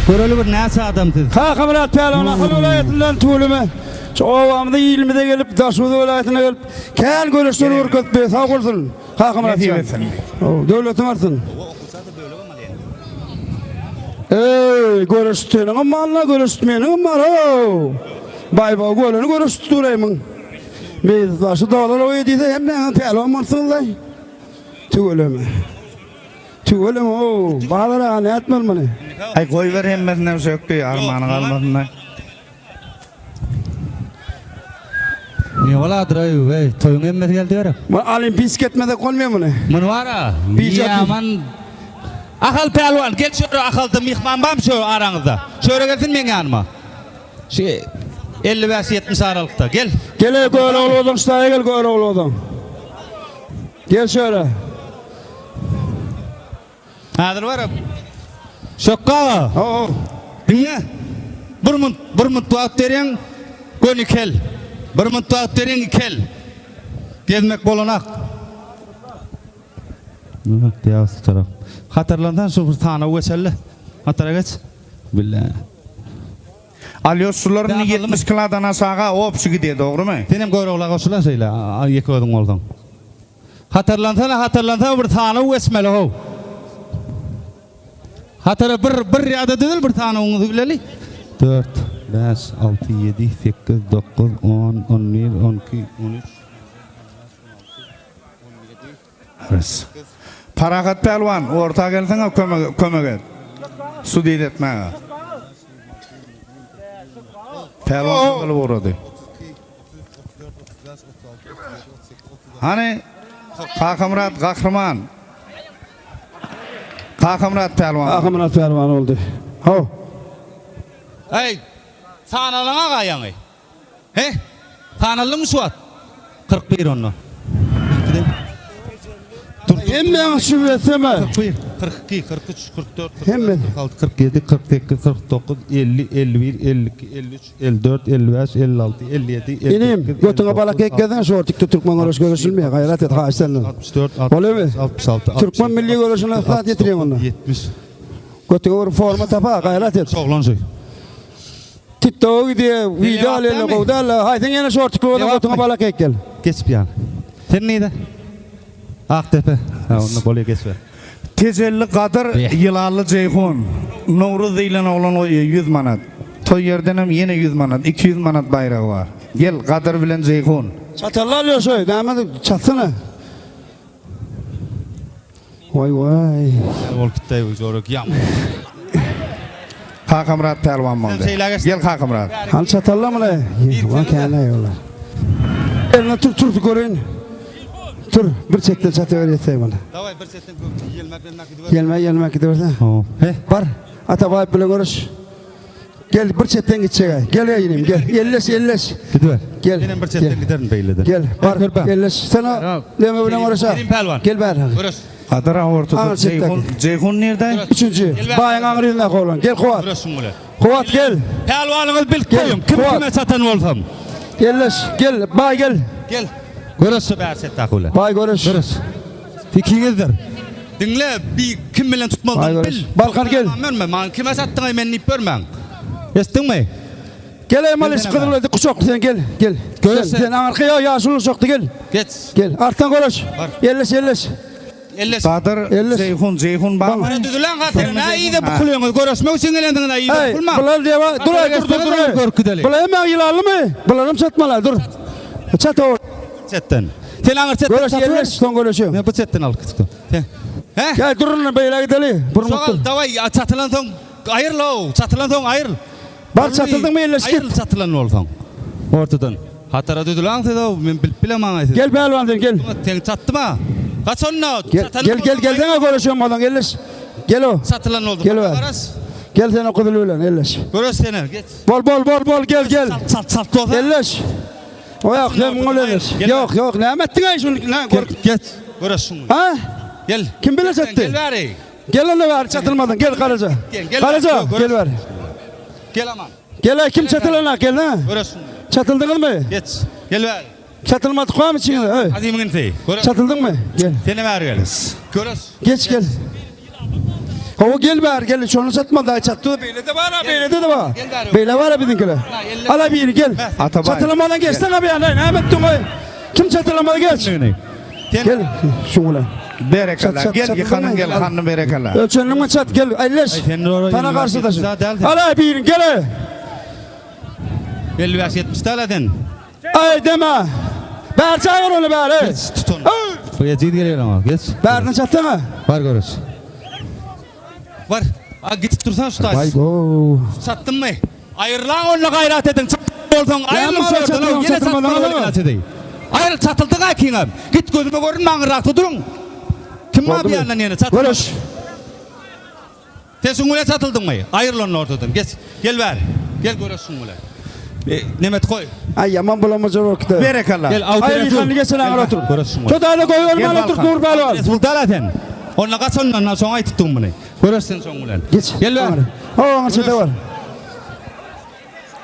Göreli bir näçe adam siz. Kakamyrat pälwan Ahal welaýatyndan tüweleme. Şu obamyza ilimize gelip Daşoguz welaýatyna gelip kän göreşler görkezdi. Sag bolsun Kakamyrat jan. Nesip etsin. Döwletiň artsyn. Eý, göreş seniňem malyna, göreş meniňem mal-ow. Baý-baý, göreni göreş tuturaýmyň. Mejlis başy dolar oý diýse hemmäňiz pälwan bolupsyňyz-laý. Tüweleme. Tüweleme-ow, Bazar aga nätmeli muny? Aý goýber hemmesinem sökdi, armany galmasyn-da. Ne boladyr-aý, weý, toýuň hemmesi geldi gerek. Muny olimpiýski etmesek bolmaýar muny. Muny bar-a, Bijä ýaman Ahal pälwan, gel şöyle Ahalda myhman barmy şö araňyzda? Şöyle gelsin meň ýanyma. Şu 55-70 aralykda, gel. Gel-eý Görogly ozaň şu taýa gel Görogly ozaň. Gel şöyle. Häzir bar-a. Şökge aga. Ho-ho. Diňle. Bir munt, bir munt wagt berýäň, göni kel. Bir munt wagt berýäň, ikel. Gezmek bolanak. Ýa tarap. Hatarlansan şu bir sanaw geçeli. Hatara geç. Bille. Alýos şular indi 70 kilodan aşaga obşi gidýär dogrymy? Senem Görogla goşulan şeýle, ýeke özüň bolsaň. Hatarlansana hatarlansana bir sanaw geçmeli how. Hatara bir bir ýada düzül bir sanawyňyzy bileli. 4 5 6 7 8 9 10 11 12 13 Res. Parahat pälwan orta gelseňe kömek kömek et. Sudit etmäge. Pälwan gyzylyp ugrady. Hany Kakamyrat gahryman. Kakamyrat pälwan. Kakamyrat pälwan boldy. Haw. Eý, sanalyň aga ýaňy. He? Sanaldyňmy şu wagt? 41 onda. Ikiden. Dur. Hemmäňiz şübhe etseme. 41, 42, 43, 44, 45, Hemme. 46, 47, 48, 49, 50, 51, 52, 53, 54, 55, 56, 57, 58, Inim, götüňe balak geýip şortikde türkmen göreş göreşilmeýär. Gaýrat et, haýyş senden. 64, Bolýarmy? 66, Türkmen milli göreşine ysnat ýetirýäň onda. 70. Götüňe bir forma tapa, gaýrat et. Oglan şu. TikToka gidýär, wideo alýarlar, gowy däl. Haýsyň ýene şortikli bolsaň götüňe balak geýip gel. Geçip ýan. Sen nirde? Akdepe. Ha, onda bolýar geçiber. Tejelli Gadyr, Ýylanly Jeýhun. Nowruz diýlen oglan goýýar 100 manat. Toý ýerdenem ýene 100 manat, 200 manat baýragy bar. Gel, Gadyr bilen Jeýhun. Çatally alýar şoý, näme çatsana. Waý waý. Bolup gitdi bu jorek ýam. Kakamyrat pälwan boldy. Gel Kakamyrat. Hany çatalla muny. Wa käne ýola. Eline tur tur göreýin. Tur bir çetden çataber ýetseý muny. Daway bir çetden ýelmäp ýelmäp gidiber. Ýelme ýelmäp gidiberse. He. Bar. Atabaýew bilen görüş. Gel bir çetden gitjek. Gel inim gel. Elleş elleş. Gidiber. Gel. Menem bir çetden giderin beýlede. Gel bar elleş. Sen o Leme bilen görüşe. Kerim pälwan. Gel bäri. Görüş. Gadyr aň ortada Aňry çetdäki. Jeýhun, Jeýhun nirde? Üçünji. Baýyň aňry ýüzündäki oglan. Gel Kuwat. Görüş şuň bilen. Kuwat gel. Pälwanyňyzy bilip Gel, goýuň. Kim Kuwat. kime çatan bolsam. Elleş. Gel baý gel. Gel. Görüş şu bäri çetdäki bilen. Baý görüş. Görüş. Ikiňizdir. Diňle, bir kim bilen Baý tutmalydygyny görüş. bil. Balkan gel. Görme, maňa kime çatdyňaý men diýip görmäň. Eşitdiňmi? Gel ey Malis gyzyl ödi kuşakly sen gel. Gel. Görüş Sen, sen aňyrky ýa ýaşuly uşakdy gel. Geç. Gel. Artdan görüş. Bar. Elleş elleş. Elleş. Gadyr, Elleş. Jeýhun, Jeýhun barmy? Bana düzülen hatyr, nä ýyda bukulýaňyz, görüşmek üçin gelendiňiz, nä ýyda Ey, bukulmaň. bular diýe dur ey, dur dur dur. Görüp gideli. Bular hemme ýylanlymy? Bularam çatmalar dur. Çat o. Çetden. Sen aňyr çetden Görüş çatyber. elleş soň görüşüň. Men bu çetden alyp gitdim. Sen. He? Gel durun beýle gideli. Burun Şogal, daway, çatylan soň aýryl ow, çatylan soň aýryl. Bar çatyldyňmy elleş git. Aýryl çatylan bolsaň. Ortadan. Hatara düzüläň siz ow, men bilip bilemän siz. Gel pälwan sen gel. Sen çatdyma. Gaç onda. Gel gel gel gelseňe görüşüň bolsaň elleş. Gel o. Çatylan boldy. Gel bar. Gel sen o gyzyl bilen elleş. Görüş seni. Geç. Bol bol bol bol gel gel. Çalt çalt çalt bolsa. Elleş. O ýok, sen muňa elleş. Ýok, ýok, näme etdiň aý şuny? Näme gör. Geç. Görüş şuny. Ha? Gel. Kim bile çatdy? Gel bäri. Gel onda bäri çatylmadyň. Gel Garaja. Gel, gel. Garaja, gel bäri. Gel aman. Gel aý kim çatylana gel ha. Görüş şuny. Çatyldyňyzmy? Geç. Gel bäri. Çatylmadyk barmy içiňizde? Öý. Azymyň inisi. Görüş. Çatyldyňmy? Gel. Sen bäri gel. Görüş. Geç gel. Hawa gel bäri gel şony çatma daý çatdy beýlede bar ha beýlede de bar. Beýle bar ha biziňkiler. Ala biri gel. Atabaý. Çatylamadan geçsene bir ýana näme etdiň oý. Kim çatylamaly geç. Gel şu bilen. Berekella. Çat, Gel çat, ýykanyň gel çat. hanyny berekella. Ölçenliňe çat gel elleş. Ay, sen oraya Sana garşydaşın. 55 däl sen. Ala birin gel. 55-70 däl sen. Ay deme. Bäri çagyr ony bäri. Geç tut onu. Bu ejir geliyor ama geç. Bärini çatdyňa. Bar görüş. Bar. A gitip dursan şu taş. Vay go. Çatdyn mı? Aýrylan onda gaýrat ediň. Çat bolsaň aýryl Ýa, şordan. çatylmaň, Ýene çatylmaň, çatmaly alama. gaýrat edin. Aýryl çatyldyň aýkyňam. Git gözüme görünme aňyrrakda duruň. Kim bar Boldy bir mı? ýandan ýene çatylmadyk? Görüş. Sen şuň bilen çatyldyňmy? Aýryl onda ortadan. Geç. Gel bäri. Gel göreş şuň bilen. E, Nemet goý. Ay yaman bulamacı bokdy. Berekella. Gel Ay Awtoresul. yıkanı geçen aňyr otur. Göreş şuň bilen. Şu dada goý Gel olman otur Balkan. dur bäri al. Resul dala sen. Onda gaç ondan soň aýtypdyň muny. Göreş sen şoň bilen. Geç. Gel bäri. O aňyr çete var.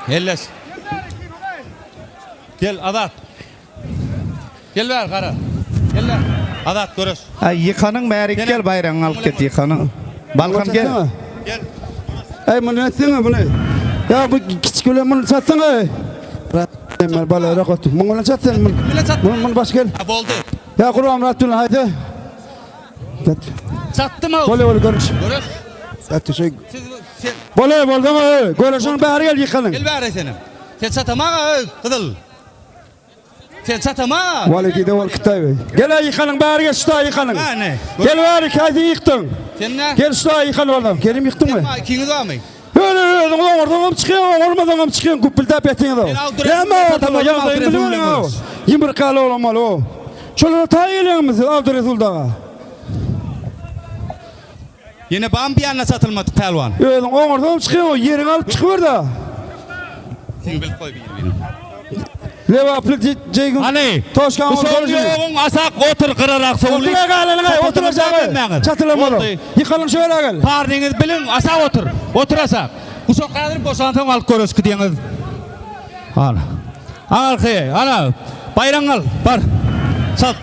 Elleş. Gel Azat. Gel bäri gara. Gel bäri. Azat göreş. Ay ýykanyň bäri gel baýragyňy alyp git ýykanyň. Balkan gel. Gel. Ey bunu etsene bunu. Ya bu küçük öyle bunu satsana. ey. Emel bala rakot. Bunu satsana bunu. Bile çat. Bunu bunu baş gel. Ha, boldy. Ya Kur'an Rabbim haydi. Yat. Çatdy mı? Bole bole görüş. Göreş. Yat şey. Siz sen Bole bole deme. Görüşün bäri gel yıkanın. gel bäri senim. Sen çatama ey, gyzyl. Sen çatama. Vali gide val kitay. Gel ay yıkanın bäri gel şu yıkanın. Ha ne? Gel bäri kaydı yıktın. Sen ne? Gel şu yıkan oğlum. Gelim yıktın mı? Sen ikiňiz barmy? Öyle öyle oradan hem çıkıyor, olmadan hem çıkıyor. Kupilda betin de. Sen al Ya ma adama ya da biliyorum. Yumurkalı olmalı o. Şöyle ta geliyorsunuz Abdüresul dağa. Ýene bam bir ýanyna çatylmady pälwan. Özüň oňardan çıkıyor, yerini alıp çıkıyor da. Sen bilip goý bir-birini. Levaplı Ceygun. Hany. Toşkan Bu soň ýoguň asak otur gyrarak sowly. Otur galanyň ay, otur aşağı. Çatylamalı. Yıkalım şöyle gel. Parnyňyz biliň asak otur. Otur asak. Guşak häzir boşansaň alyp görüşki diýeňiz. Ana. Arkaýa, ana. Baýraň al, bar. Çalt.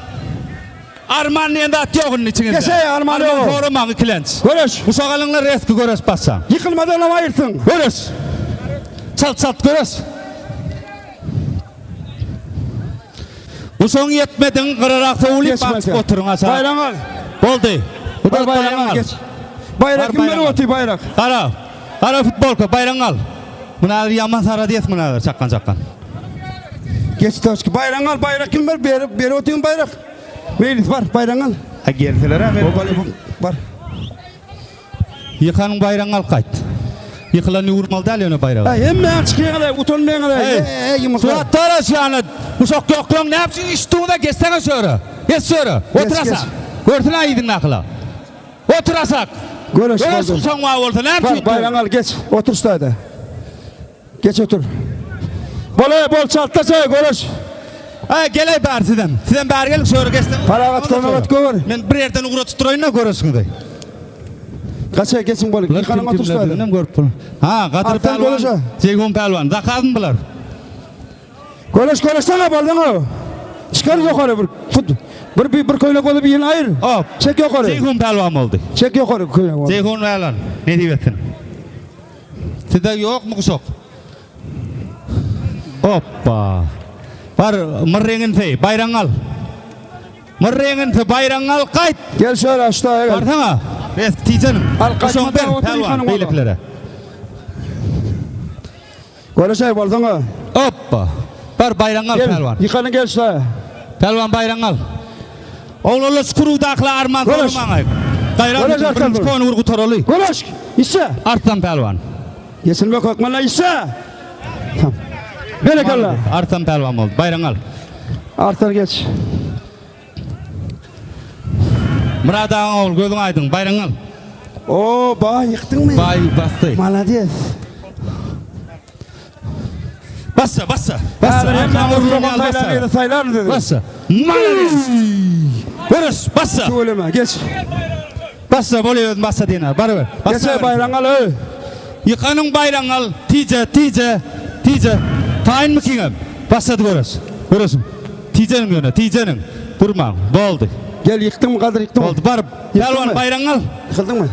Arman diýen zat ýok indi içiňizde. Geçe, arman ýok. Soramaň ikilenç. Görüş. Guşak alyňlar reski görüş bassaň. Yıkılmadan ama ayırsın. Görüş. Çalt çalt görüş. Guşagyň ýetmediň gyrarak sowulyp Geçmez. bakyp oturyň aşak. Bayram al. Boldy. Bu Bar bayram al. Geç. Bayrak Bar kim bayram beri al. otur bayrak. Gara. Gara futbolka baýragyňy al. Muna ýaman sara diýes muna çakgan çakgan. Geç Toşki. Bayram al. Bayrak kim ber? Beri, beri oturun bayrak. Meylis var. Bayram al. Ha gelseler ha O bale var. Ýykanyň baýragyňy alyp gaýt. Ýykylan ýurmaly däl ýöne baýragy. Ay hemen çıkıyor kadar utanmayan kadar. Hey. Ey, ey yumurta. Surat taraş ýany. Uşak ýoklaň näme içdiňde geçsene şöre. Geç şöre. Geç, Oturasak. geç. Görsün aýdyň nakyla. Oturasak. Görüş Görüş oldu. soň bar bolsa näme Var bayram al geç. Otur şurada. Geç otur. Bole bol çaltta çay görüş. Ha geley bäri sizem. Sizem bäri gelip şöre geçsene. Paragat konagat gör. Men bir ýerden ugra tutduraýyn da görürsüňiz. Kaça geçin bol. Yıkanın otur şurada. Bilmem görüp bunu. Ha Gadyr Artan pälwan. görüşe. Jeýhun pälwan. Zakazmy bular? Görüş görüşsene boldan o. Çıkar yukarı bir fut. Bir bir, bir köylek olup yiyin ayır. Hop. Çek yukarı. Jeýhun pälwan boldy. Çek yukarı köylek olup. Jeýhun pälwan. Ne diýip etsin? Sizde ýokmy guşak? Hoppa. Bar mırreňin sey, baýragyňy al. Mırreňin sey, baýragyňy al, gaýt. Gel şöyle aşağıya gel. Barsana. Res tijenim. Al, Guşagyňy gaýtmadan ber, otur, pälwan, ýykanyň ola. beýlekilere. Görüş ay boldan o. Hoppa. Bar baýragyňy al Gel. pälwan. Yıkanın gel şuraya. Pälwan baýragyňy al. Oglanlar çukurudakla arman Görüş. sormaň. Gaýrat Görüş, Arkan birinji dur. konu gutaraly. Görüş. İşte. Artdan pälwan. Geçilme korkma lan işe. Tamam. Berekella. Artdan pälwan boldy. Baýragyňy al. Artar geç. Murad agaň ogul gözüň aýdyň baýragyňy al. Oo ba yıktın mı? Baý basdy. Malades. Bassa bassa. Bassa. Bassa. Arkaň urgun al bassa. Saylar mı dedi? Bassa. Malades. Görüş bassa. Tüveleme geç. Bassa bolýar özün bassa diýen. Baryber. Geç Bassa. bayrağını al ey. Ýykanyň baýragyňy al. Tije tije tije. Taýyn mı kiňem? Bassa görüş. Görürsün. Tijeniň ýöne, tijeniň. Durmaň. Boldy. Gel yıktın mı Kadir yıktın mı? Boldy. Baryp. Ýykdyn Pälwan mı? baýragyňy al. Yıkıldın mı?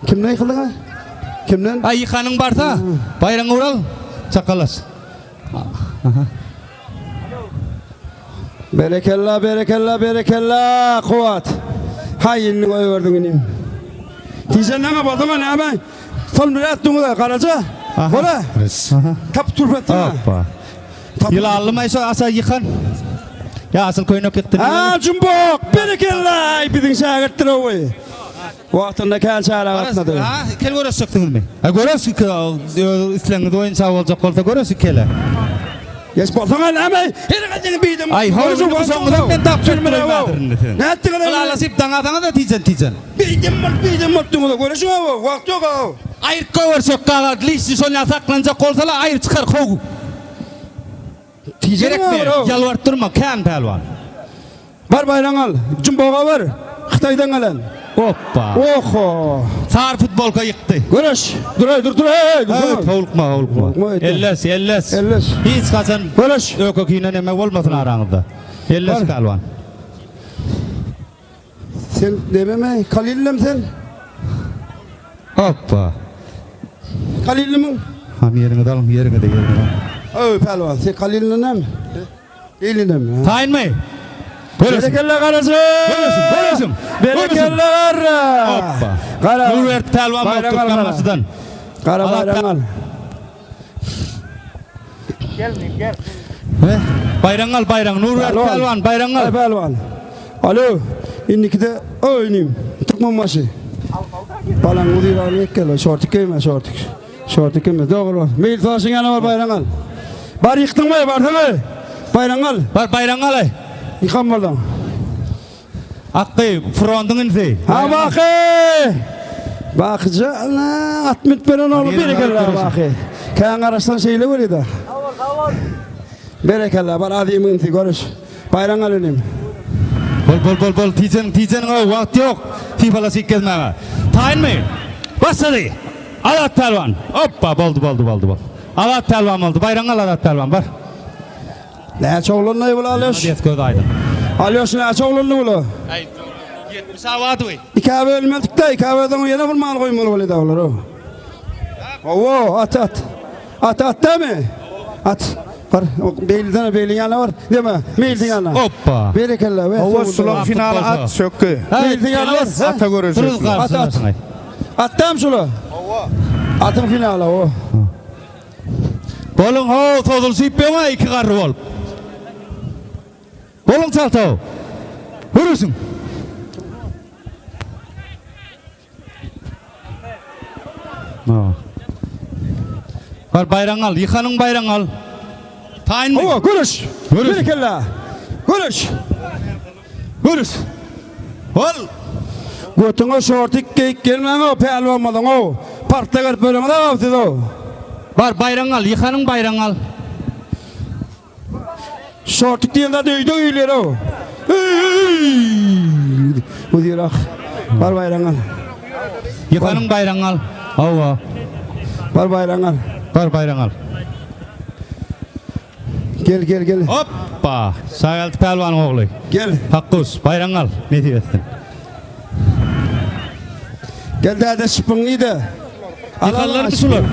Kimden ýykyldyň? Kimden? Aý ýykanyň barsa, baýragyňy ural. Çakalaş. Berekella, berekella, berekella, Kuwat. Haý indi goýberdiň inim. Tijen näme bolduň näme? Sol bilet duňuza garaja. Bola. Tap turpetsin. Hoppa. Ýylanly maýsa asa ýykan. Ýaşyl köýnek ýykdy. Ha, Jumbok, berekella, aý biziň şägirtdir owy. Wagtynda kän çäre gatnady. Ha, kel göreşjeksiňizmi? Ha, göreş öz islegiňiz boýunça boljak bolsa göreş ikele. Geç bolsaň näme? Her gadyny biýdim. Aý, howluň soňunda men tapyp durmaýyn. Nätdiň? Ylalaşyp daňasaňyz-a tijen tijen. Beýdem bolup, beýdem bolup duňuza göreşiň hawa, wagt ýok haw. Aýryp goýbersek gaga lişni şol ýa saklanjak bolsala aýyr çykar how. Gerekmi? Ýalbaryp durma kän pälwan. Bar baýraň al. Jumboga bar. Hytaýdan gelen. Oppa. Oho. Sary futbolka ýykdy. Göreş. Dur ey dur dur ey. Dur. Howlukma howlukma. Elleş elleş. Elleş. Hiç haçan Göreş. Öýke-kine neme bolmasyn araňyzda. Elleş pälwan. Sen dememe Kalillem sen? Hoppa. Kalillimiň? Hany ýeriňizi alyň, ýeriňizi, ýeriňizi. Öý pälwan, sen Kalillinem? Elinem. Taýynmy? Görürsün. Berekella garajy. Görürsün, görürsün. Berekella garra. Hoppa. Gara. Nurberdi pälwan bolup Türkmenbaşydan. Gara baýragyňy al. Baýragyňy al, baýragyňy. Nurberdi pälwan, baýragyňy al. Pälwan. Alo, indikide oýnym. Türkmenbaşy. Balaň uzyragyny ek gel, şortik geýme, şortik. Şortik geýme, dogry. Meýil saşyň ýanyna bar, baýragyňy al. Bar ýykdyňmy, barsaň, baýragyňy al. Bar, baýragyňy al. Ýykan bolduň. Akgy, frontuň inisi. Ha Baky! Bakyja ana at münüp beren ogly berekella Baky. Kän garaşsaň şeýle bolýa-da. Sag bol, sag bol. Berekella bar azymyň inisi görüş. Baýraň al inim. Bol bol bol bol tijeniň tijeniň ow wagt ýok sypalaşyp gezmäge. Taýynmy? Başlady. Azat pälwan. Oppa boldy boldy boldy bol. Azat pälwan boldy. Baýraňy al Azat pälwan bar. Näçe oglandy bul Alýoş? Molades göz aýdyň. Alýoş näçe oglandy bul? Aý 70 awady. Ikä bölmedik-de, ikä bölseň ýene bir mal goýmaly bolýar olar. Hawa, at at. At at dämi? At. Bar, beýliden beýlin ýanyna bar. Deme, meýlin ýanyna. Hoppa. Berekella. Hawa, şular finaly at sökdi. Meýlin ýanyna bar. Ata göreşi. At at. At dämi şular? Hawa. Atyň finaly, hawa. Boluň how sozulşyp öňe iki garry bolup. Boluň çaltow. Görürsüň. Bar baýragyňy al, ýykanyň baýragyňy al. Taýynmy? Hawa, görüş. Berekella. Görüş. Görüş. Bol. Götüňe şortik geýip gelmäň-ow, pälwanmadyň-ow. Partda gelip böleňiz-ow siz-ow. Bar, baýragyňy al, ýykanyň baýragyňy al. Şortik diýen zat öýde geýilýär-ow. Eý-eý! Bu diýer ah. Bar baýragyňy al. Ýykanyň baýragyňy al. Hawa. Bar baýragyňy al. Bar baýragyňy al. Gel gel gel. Hoppa! Şageldi pälwanyň ogly. Gel. Hakguş, baýragyňy al. Nesip etsin. Gel däde şypyň nide? Ýykanlarmy şular?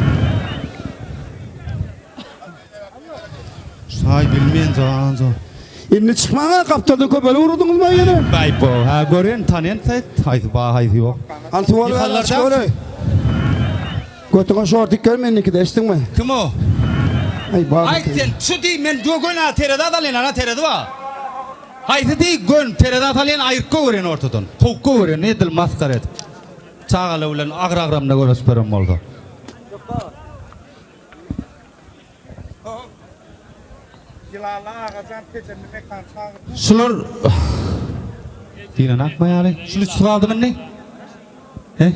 Şaý bilmeýän jan jan. Indi çykmaň-a gapdaldan köpeli urduňyzmy ýene? Baý bo, ha gören tanýan saýt, haýsy ba haýsy ýok. Hany suwal Ýykanlar ber. Götüňe şortik germe indikide eşitdiňmi? Kim o? Aý bar. Aýt sen şu diý men gögön a terezi azalýan ana terezi bar. Haýsy diý gön terezi azalýan aýryp gowerýän ortadan. Kowup gowerýän edil masgara edip. Çagalar bilen agyr agramda göreşip beren bolsa. Şular Diýlen akma ýaly. Şul üçüsi galdymy indi? He?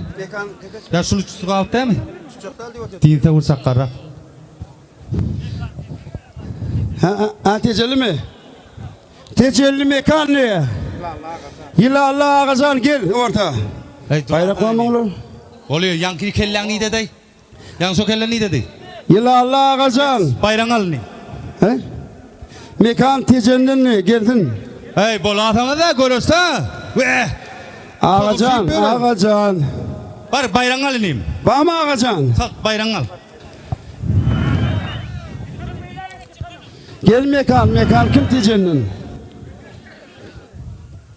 Ýa şul üçüsi galyp dämi? Diýse gursak garrak. Ha, ha, tejelimi? Tejelli mekan diýe. Ýylanly agajan gel orta. Baýrak barmy olar? Bolýar, ýaňky kelläň nidede? Ýaňy şo kelle nidedi? Ýylanly agajan. Baýragyňy al indi. He? Mekan Tejendenmi? Gelsin. Heý, bolasaňyz-a, göreşse. Weh! Agajan, agajan. Bar, baýragyňy al inim. Bamy Agajan? Sag, baýragyňy al. Gel Mekan, Mekan kim Tejenden?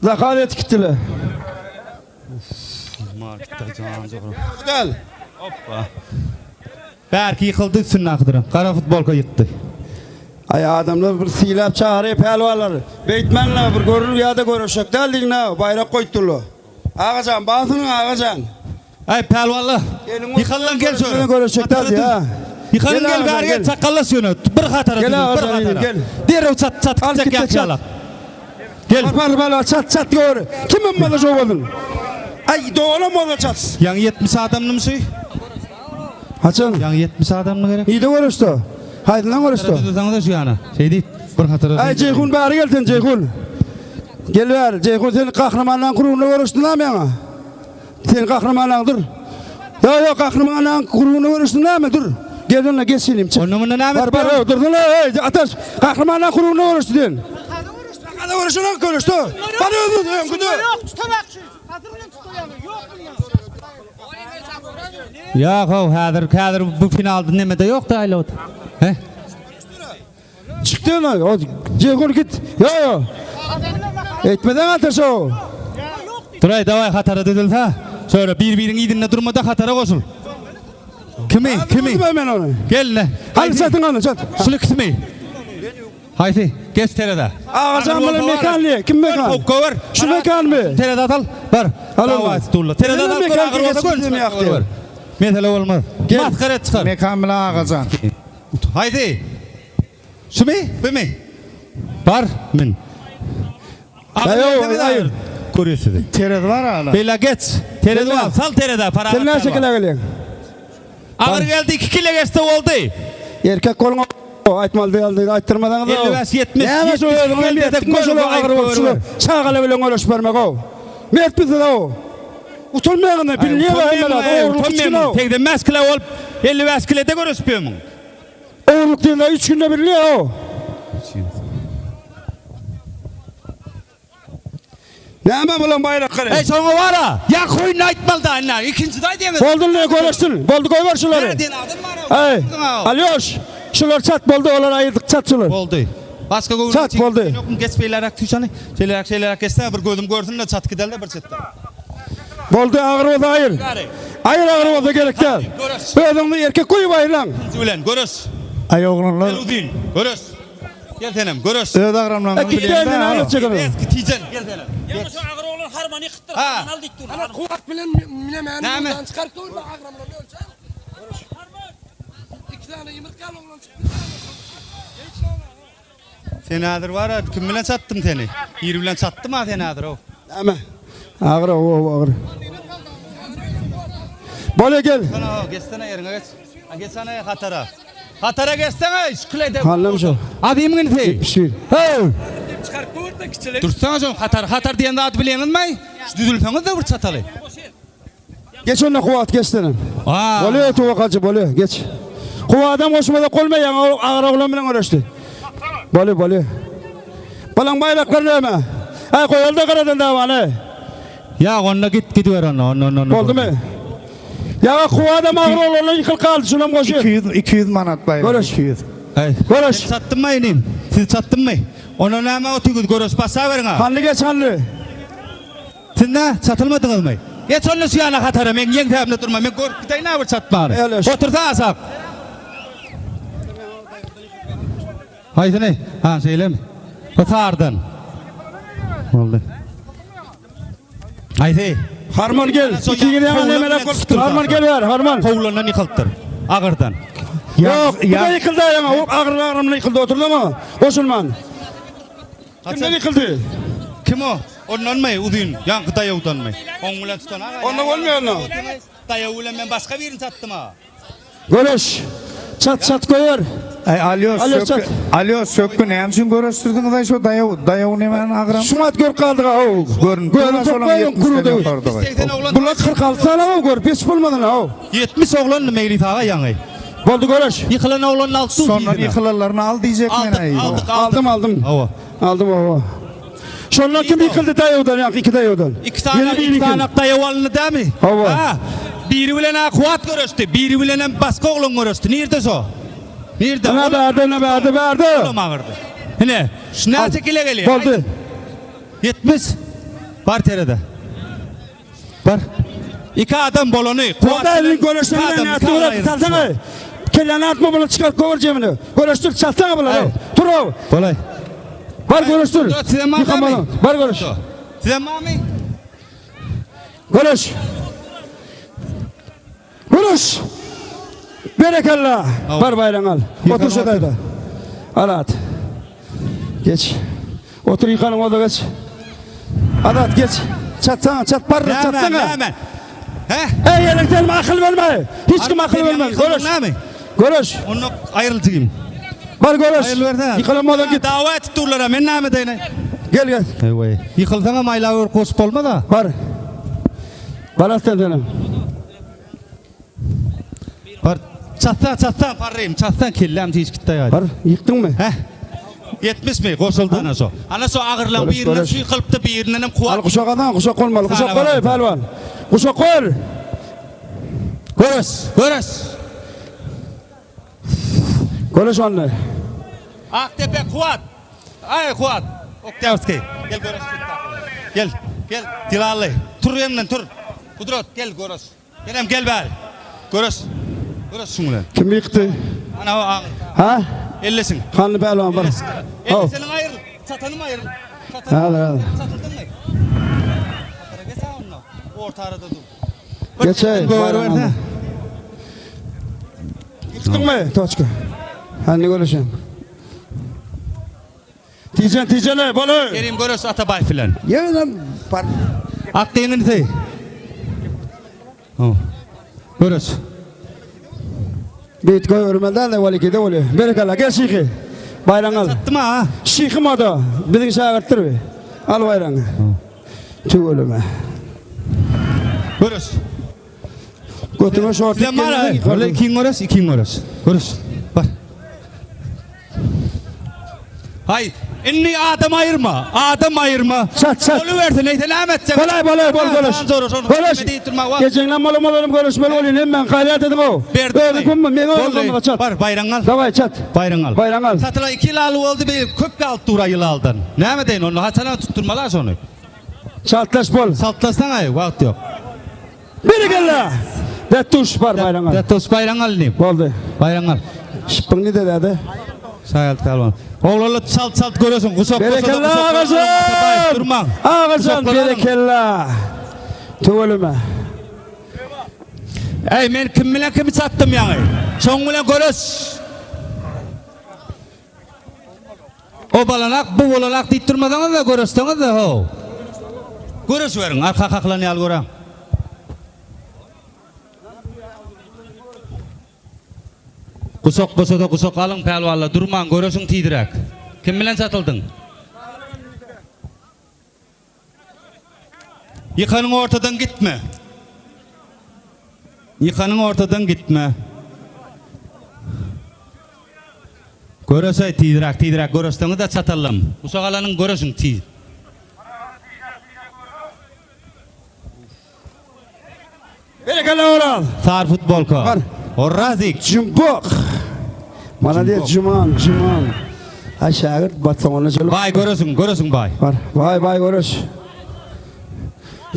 Zakaz etip gitdiler. Gel. Hoppa. Bärki ýykyldy üstünde akydyran. Gara futbolka ýykdy. Aý adamlar bir sylap çagyryp pälwanlar. Beýtmäňle bir görül ýa-da göreşek däl diýiň-ä baýrak goýupdyrlar. Agajan barsyňyň Agajan. Aý pälwanlar. Ýykallan gel şöyle. Göreşek däl diýä. Ýykallan gel bäri gel çakgallaş ýöne. Bir hatara Gel düzül, bir Agajan hatara. gel. Derrew çat çat Al gitjek git de ýaky çat. ýalak. Gel. Bar bar bar çat çat gör. Kimem bolsa şo bolsun. Aý doganam bolsa çat. Ýaňy 70 adamnymy şu? Haçan? Ýaňy 70 adamny gerek. Nide göreşdi? Haýsyndan göreşdi? Düzülseňiz şu ýana. Şeý diýip bir hatara. Aý Jeýhun bäri gel sen Jeýhun. Gel bäri Jeýhun sen gahrymanlaň kurugynda göreşdiň näme ýaňa? Sen gahrymanaň dur. Ýok ýok gahrymanaň kurugynda göreşdiň näme dur. Gel onda geç inim çyk. Onda munda näme Bar bar ýok dursana eý Ataş gahrymanaň kurugynda göreşdi sen. Sakada göreşen göreşdi. Bar özüň öňküde. Ýok tutamakçy. Hazır bilen tutulýar. Ýok bundan. Ýok how häzir häzir bu finalda nemede ýok da aýlawda. He? Çykdy ona. O Jeýhun git. Ýok ýok. Etmeden Ataş o. Duraý daway hatara düzülse. Şöyle bir-biriň yzynda durmada hatara goşul. Kimi? Kimi? Ben onu. Gel ne? Hadi çatın onu çat. Şul ikisimi? Haýsy? Geç terezä. Agajan bilen mekan diye. Kim mekan? Gower. Şu mekan mı? Terezä sal. Bar. Al onu. Daway stulla. Terezä Neden sal. mekan Agyr bolsa geçsin gör. ýakdy? Mesele bolmaz. Gel. Maskara çykar. Mekan bilen Agajan. Haýsy? Şumy? Bumy? Bar, min. Aýo, aýyr. Görýär sizi. Terezi bar ala. Bela geç. Terezi bar. Sal terezä, para. Sen näçe kile gelýäň? Agyr geldi, 2 kile geçse boldy. Erkek goluň aýtmaly däldi, aýtdyrmasaňyz. 55 70. Näme şu özüňe mertlik şol agyr bolup şul çagalar bilen göreşip bermek o. Mert bizde o. Utanmaýaňyz bilýär hemmeler. Ogurlyk üç kilo. 85 kilo bolup 55 kilede göreşip ýörmüň. Ogurlyk diýende 3 günde bilýär o. Näme bolan baýraklary? Eý şoňa bara. Ýa koýun aýtmaly da indi. Ikinji aýdýaňyz. Boldy ne göreşsin. Boldy goýber şulary. Näden adam bar? Eý. Alýoş. Şular çat boldy, olar aýyrdyk çat şular. Boldy. Başga göwün Çat boldy. Ýokmy geç beýleräk tüýşany. Şeýleräk şeýleräk geçse bir gözüm görsün de çat gidelde bir çetde. Boldy agyr bolsa aýyr. Aýyr agyr bolsa gerek däl. Özüňi erkek goýup aýyrlaň. Bilen göreş. Aý oglanlar. Gel uzyn. Göreş. Gel senem göreş. Öz agramlaryňyzy Git bilýän-dä. näme etjek ony? Eski tijen gel senem. Ýa şu agyr oglan harmany ýykypdyr. Ha. Harman al diýip dur. Ana kuwat bilen nämäni Näme? buradan çykaryp dur agramlaryny ölçäň. İki tane ýumurtga al oglan çykdy. Sen häzir bar a kim bilen çatdym seni? Biri bilen çatdym ha sen häzir o. Näme? Agyr o agyr. Bolýa gel. Sana o geçsene ýeriňe geç. Ha geçsene hatara. Hatara geçsene şükür Hallam şu. Adymyň inisi. 71. Hey. Dursana şoň hatar hatar diýen zady bilýäňizmi? Şu düzülseňiz de bir çataly. Geç onda kuwat geç senem. Aa. Bolýa tuwakalçy bolýa geç. Kuwadam goşmada golmaýaň agyr oglan bilen göreşdi. Bolýa bolýa. Balaň baýraklar näme? Aý goýalda garadan dawany. Ýa onda git gidiber onda onda onda. Boldumy? Ýa kuwadam agyr oglanlar ýykylyp galdy şunam goşup. 200 200 manat baýrak. Göreş. 200. Hey. Göreş. Çatdymmy inim? Siz çatdymmy? Onda näme otyňyz göreş basa beriň ha. Hanly geç hanly. Siz nä çatylmadyňyzmy? Geç onda şu ýana hatara men ýeň säbinde durma men görüp gideýin ha bir çatmany. Öyle. Otursa aşak. Haýsyny? Ha şeýlemi? Bu sardan. Boldy. Haýsy? Harman gel. İki ýaňa nemeler bolupdyr. Harman gel ber, harman. Howlandan ýykylypdyr. Agyrdan. Ýok, bu da ýykyldy ýaňa. O agyr agramly ýykyldy oturdy mı? Goşulman. Kimden ýykyldy? Kim o? Ondanmy? Uzyn. Ýaňky daýawdanmy? Oň bilen tutan aga. Onda bolmaýar onda. Daýaw bilen men başga birini çatdym ha. Göreş. Çat çat goýar. Aý Alýoş Alýoş, sökgü. çat. Alýoş sökgü näme üçin göreşdirdiňiz aý şu daýaw daýaw nämäni agram? Şumat görüp galdyk ha. Görün. Görün toplayın kurudu. 80 oglan. Bular 46 tane o görüp hiç bolmadan ha. 70 oglandy Mejlis aga ýaňy. Boldy göreş. Ýykylan oglanny aldy. Sondan ýykylanlaryny al diýjek men Aldyk, aý. aldyk, aldyk. Aldım aldım. Hawa. Aldım o. Şondan kim ýykyldy daýawdan ýa iki daýawdan? İki tane, Ýene biri iki ýykyldy. tane daýaw alyndy dämi? Hawa. Ha. Biri bilen ha Kuwat göreşdi, biri bilen hem başga oglan göreşdi. Nirde şo? Nirde? Ine bärde, ine bärde, bärde. Olam agyrdy. Ine, şu näçe kile gelýär? Boldy. 70. Bar terede. Bar. Iki adam bolany. Kuwat elini göreşdirmän nätdi bular? Salsana. Kelleni atma bular çykaryp gower jemini. Göreşdir çalsana bular. Tur o. Bolay. Bar göreşdir. Size mami. Bar göreş. Size mami. Göreş. Göreş. Berekella. Bar baýragyňy al. Otur şu taýda. Al at. Geç. Otur ýykanyň oda geç. Azat geç. Çatsana, çat bar, çatsana. Näme? He? Ey ýeriň sen akyl berme. Hiç kim akyl berme. Göreş. Näme? Göreş. Onu aýryltygym. Bar göreş. Aýrylybersene. Ýykylan oda git. Dawa etip durlar men näme deýin? Gel gel. Eý. Ýykylsaňam aýlaw ör goşup bolmaz ha. Bar. Bar aslan senem. Bar. Çatsan çatsan parrym, çatsan kelläm tiz gitdi aýady. Bar, ýykdyňmy? Heh. 70 mi? Goşuldy ana şo. Ana şo agyrlan Görüş, birinden görüş. şu ýykylypdy, birinden hem Al kuwat. guşak adan, guşak bolmaly. Guşak Sana gol ey bak. pälwan. Guşak gol. Göreş, göreş. Göreş onda. Aktepe Kuwat. Aý Kuwat. Oktýabrskiý. Gel göreş. Gel, gel. Dilally. Tur ýerinden tur. Kudrat gel göreş. Genem gel bäri. Göreş. Göreş şuň bilen. Kim ýykdy? Ana o agyr. Ha? Ellesin. Hanly pälwan bar. Elli seniň aýryl. Çatanym aýryl. Çatanym. Hazır, hazır. Çatyldyňmy? Hatara geç ha onda. Orta arada dur. Geç ey. Göwer Ýykdyňmy? Toçka. Hanly göreşem. Tijen tijene bol ey. Kerim göreş Atabaýew bilen. Ýene bar. Akdyň inisi. Oh. Göreş. Bit goýbermeli däl de wal de bolýar. Berekella gel şyhy. Baýragyňy al. Çatdyma ha. Şyhym o-da biziň şägirtdir bi. Al baýragyňy. Tüweleme. Göreş. Götüňe şortik Sen bar. Öyle ikiň göreş, ikiň göreş. Göreş. Bar. Hay, indi adam aýyrma, adam aýyrma. Çat, çat. Bolubersin, neýse näme etjek? Bolay bolay bol göreş. Göreş. Geçeňden bolam bolalım görüşmeli bolýan. Hem men gaýrat ediň o. Özüň kummy, men özüm kummy çat. Bar, baýragyňy al. Daway çat. Baýragyňy al. Baýragyňy al. Satylan 2 ýyl aly boldy, bir köp galyp dur ýyl aldan. Näme deýin onu haçana tutdurmalar şony. Çaltlaş bol. Saltlasaň aý, wagt ýok. Berekella. Dettuş bar baýragyňy al. Dettuş baýragyňy al diýip. Boldy. Baýragyňy al. Şypbyň nide däde? Şaýalt pälwan. Oglanlar çalt çalt göresiň. Guşak Berekella agajan. Durmaň. Agajan berekella. Tüweleme. Ey men kim bilen kimi çatdym ýaňy? Şoň bilen göreş. O balanak bu bolanak diýip durmasaňyz da göreşseňiz de ho. Göreş beriň arka kaklan ýaly göräň. Guşak boşasa guşak alyň pälwanlar durmaň göreşiň tizräk. Kim bilen çatyldyň? Ýykanyň ortadan gitme. Ýykanyň ortadan gitme. Göreşeý tizräk tizräk göreşseňiz de çatallam. Guşak alanyň göreşiň tiz. Berekella Oraz. Sar futbolka. Bar. Orazik. Jumbok. Malades Juman, Juman. Ay şägirt batsoňuna çylyp. Baý göresiň, göresiň baý. Bar. Baý baý göreş.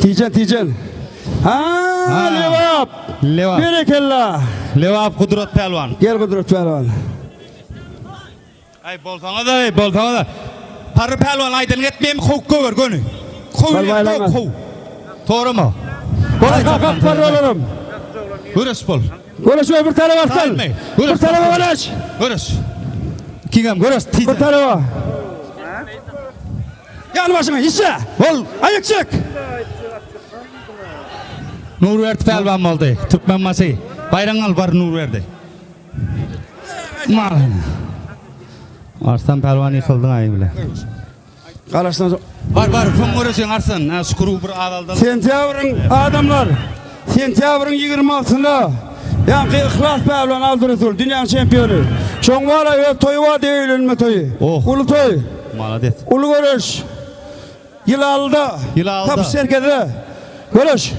Tijen, tijen. Ha, Lebap. Lebap. Berekella. Lebap Gudrat Pälwan. Gel Gudrat Pälwan. Aý bolsaňyz aý, bolsaňyz. Parry Pälwan aýdan etmeýin, kowup gower göni. Kow, kow. Sorama. Kalk kalk parry olarym. Göreş bol. Göreş bir taraba sal. Bir taraba göreş. Göreş. Kingem göreş tiz. Bir taraba. Ýan başyňa işe. Bol. Aýak çek. Nurberdi pälwan boldy. Türkmenbaşy. Baýragyňy al bar Nurberdi. Arslan pälwan ýykyldyň aý bile. Garaşdan Bar bar soň göreşiň Arslan. Ha şu krugy bir azaldaly. Sentýabryň adamlar sentýabryň 26-synda ýaňky Yhlas pälwan Abdyresul dünýäň çempiony. Şoň bar-a öz toýy bar diýip öýlenme toýy. Oh. Uly toý. Malades. Uly göreş. Ýylalyda. Ýylalyda. Tapyş serkezde. Göreş.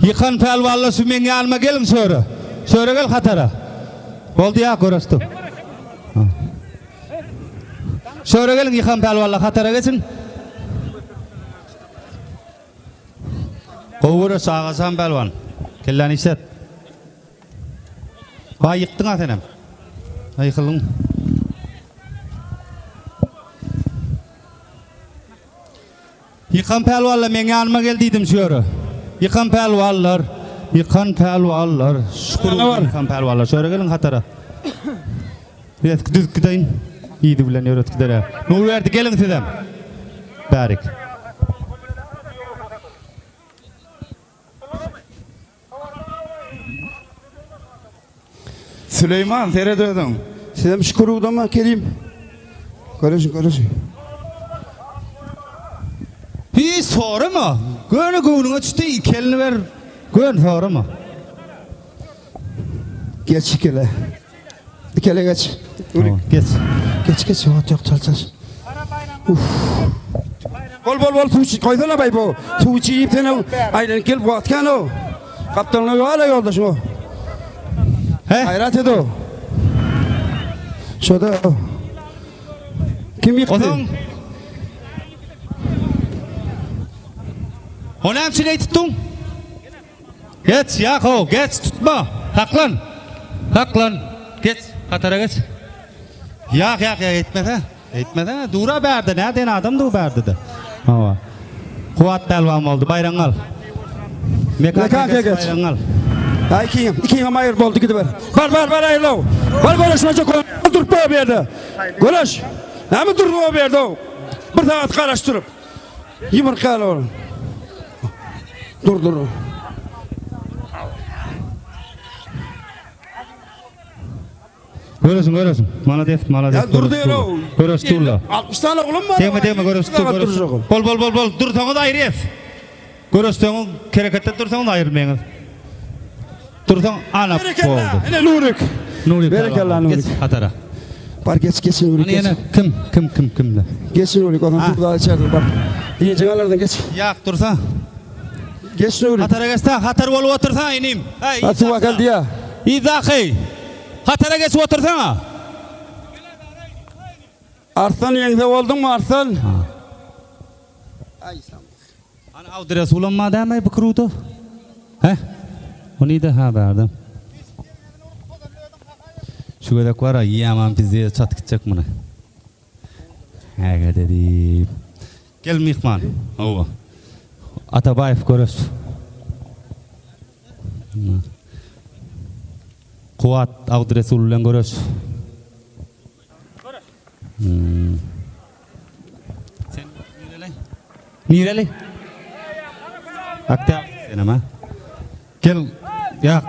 Ýykan pälwanlar şu meň ýanyma geliň şöre. Şöre gel hatara. Boldy ýa göreşdik. Şöre geliň ýykan pälwanlar hatara geçiň. Gowy göreş Agajan pälwan. Kelläni işlet. Baý ýykdyň-a senem. Ýykyldyň. Ýykan pälwanlar meň ýanyma gel diýdim şu ýere. Ýykan pälwanlar, ýykan pälwanlar, şükür ýykan pälwanlar şu ýere geliň hatara. Ýetki düzüp gideýin. Ýedi bilen ýöret gidere. Nurberdi geliň sizem. Bärik. Süleýman seret özüň. Sizem şükür udama Kerim. Göreşin göreşin. Hiç sorama. Göni göwnüňe düşdi, iki elini ber. Gön sorama. Geç ikele. Dikele geç. Tamam, geç. Geç geç yok yok çal çal. Uf. Bol bol bol suw içip koysana bay bu. Suw içip sen aýlanyp gelip wagt kan o. Gapdalyna ýola ýoldaşyň o. He? Gaýrat et o. Şoda o. Kim ýykdy? Ozaň. O näme üçin eý tutduň? Geç, Ýakow, geç, tutma. Saklan. Saklan. Geç, hatara geç. Ýak, ýak, ýak, etmese. Etmese, dura bärde, näden adam dur bärde-de. Hawa. Kuwat pälwan boldy, baýragyňy al. Mekan Mekan geç, geç. baýragyňy al. Ha ikiňem, ikiňem aýyr boldy gidiber. Bar bar bar aýyrlaw. Bar göreşmejek durup bu ýerde. Göreş. Näme durduň o ýerde? Bir sagat garaşdyryp. Ýumurtgaly ol. Dur dur. Göresiň, göresiň. Malades, malades. Ya dur diýer o. Göreş durla. 60 tane oglum bar. Degme, degme, göreş dur, göreş. Bol, bol, bol, bol. Dursaňyz aýryýas. Göreşseňiz, hereketde dursaňyz aýrylmaýaňyz. Dursaň ana Berekella. Ine Nurik. Nurik. Berekella Nurik. Geç hatara. Bar geç geç Nurik. Ana ýene kim kim kim kimde? Geç Nurik ondan su daha içeride bar. Ýeňjek alardan geç. Ýak dursa. Geç Nurik. Hatara geçse hatar bolup otursa inim. Hey. Ha suwa geldi ya. Izaky. Hatara geçip otursana. Arslan ýeňse bolduňmy Arslan? Ana Abdyrasulam ma dämi bu kruto? He? Ony-da ha bärde. Şu gezek bar-a, ýaman pizdiýe çat gitjek muny. Häge diýip. Gel myhman. Hawa. Atabaýew göreş. Kuwat Abdyresul bilen göreş. Sen nireli? Nireli? Akta senem ha. Gel yak.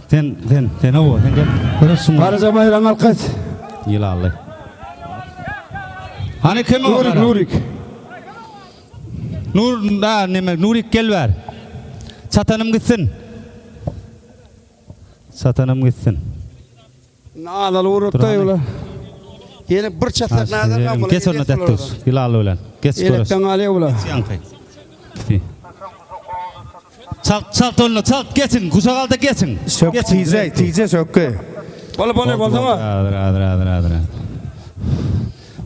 Sen sen sen o sen gel. Görüşsün. Garaja baýragyňy alyp gaýt. Ýylanly. Hani kim o? Nurik, Nurik. Nur da neme Nurik gel ber. Çatanym gitsin. Çatanym gitsin. Nalaly urupda ýola. Ýene bir çatsak nazar gam Geç onda dätdus. Ýylaly bilen. Geç görüş. Elekden galýar bular. Ýaňky. Çalt çalt onda çalt geçiň. Guşak alda geçiň. Sök tize, tize sökki. Bol bol bolduňa. Adyr adyr adyr adyr.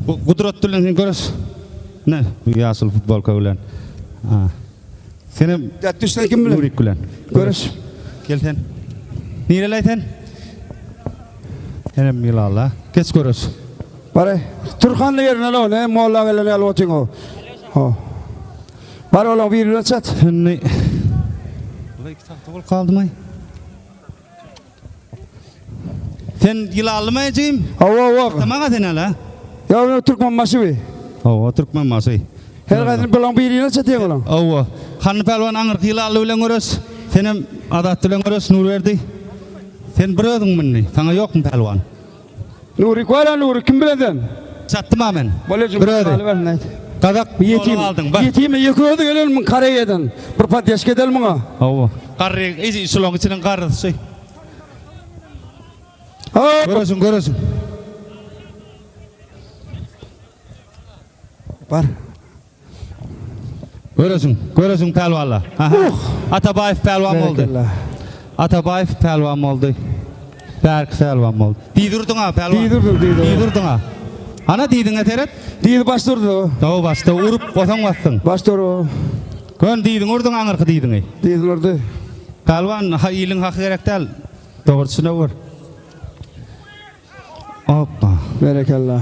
Bu gudrat bilen sen görüş. Ne? Bu ýaşyl futbolka bilen. Ha. Senem Dätdüsden kim bilen? Nurik bilen. Görüş. Gel sen. Nireley sen? Senem ýylala. Geç görüş. Bar. Turhanly ýerine lo, ne molla gelen ýaly otyň o. Ho. Bar ola bir bilen çat. Şimdi Ula iki tagta bolup galdymy? Sen ýylallymy ejim? Hawa hawa. Tamam sen hala. Ya Türkmen maşy bi. Hawa Türkmen maşy. Her gaýsyny bilen birine çatýaň ola. Hawa. Hany pälwan aňyrky ýylanly bilen göreş. Senem Azat bilen göreş Nurberdi. Sen bir özüň mindi. Saňa ýokmy pälwan? Nurik bar Nurik kim bilen sen? Çatdym ha men. Bolýa Bir özi. Gazak Ýetim. aldyň. Bar. Ýetime ýeke özi gelen müň Koreýadan. Bir poddeşka edel muňa. Hawa. Garry, eji şulaň içiniň garrysy. Ha. Göresiň, göresiň. Bar. Göreşiň, göreşiň pälwanlar. Aha. Atabaýew pälwan boldy. Berekella. Atabaýew pälwan boldy. Bärki pälwan boldy. Diz urduň-a pälwan. Diz urdum, diz urdum. Diz urduň-a. Ana diziňe seret. Diz baş durdy. Daw başda urup gosaň basdyň. Baş dur. Gön diziňi urduň aňyrky diziňi. Diz urdy. Pälwan ha iliň haky gerek däl. Dogrusyna vur. Hoppa. Berekella.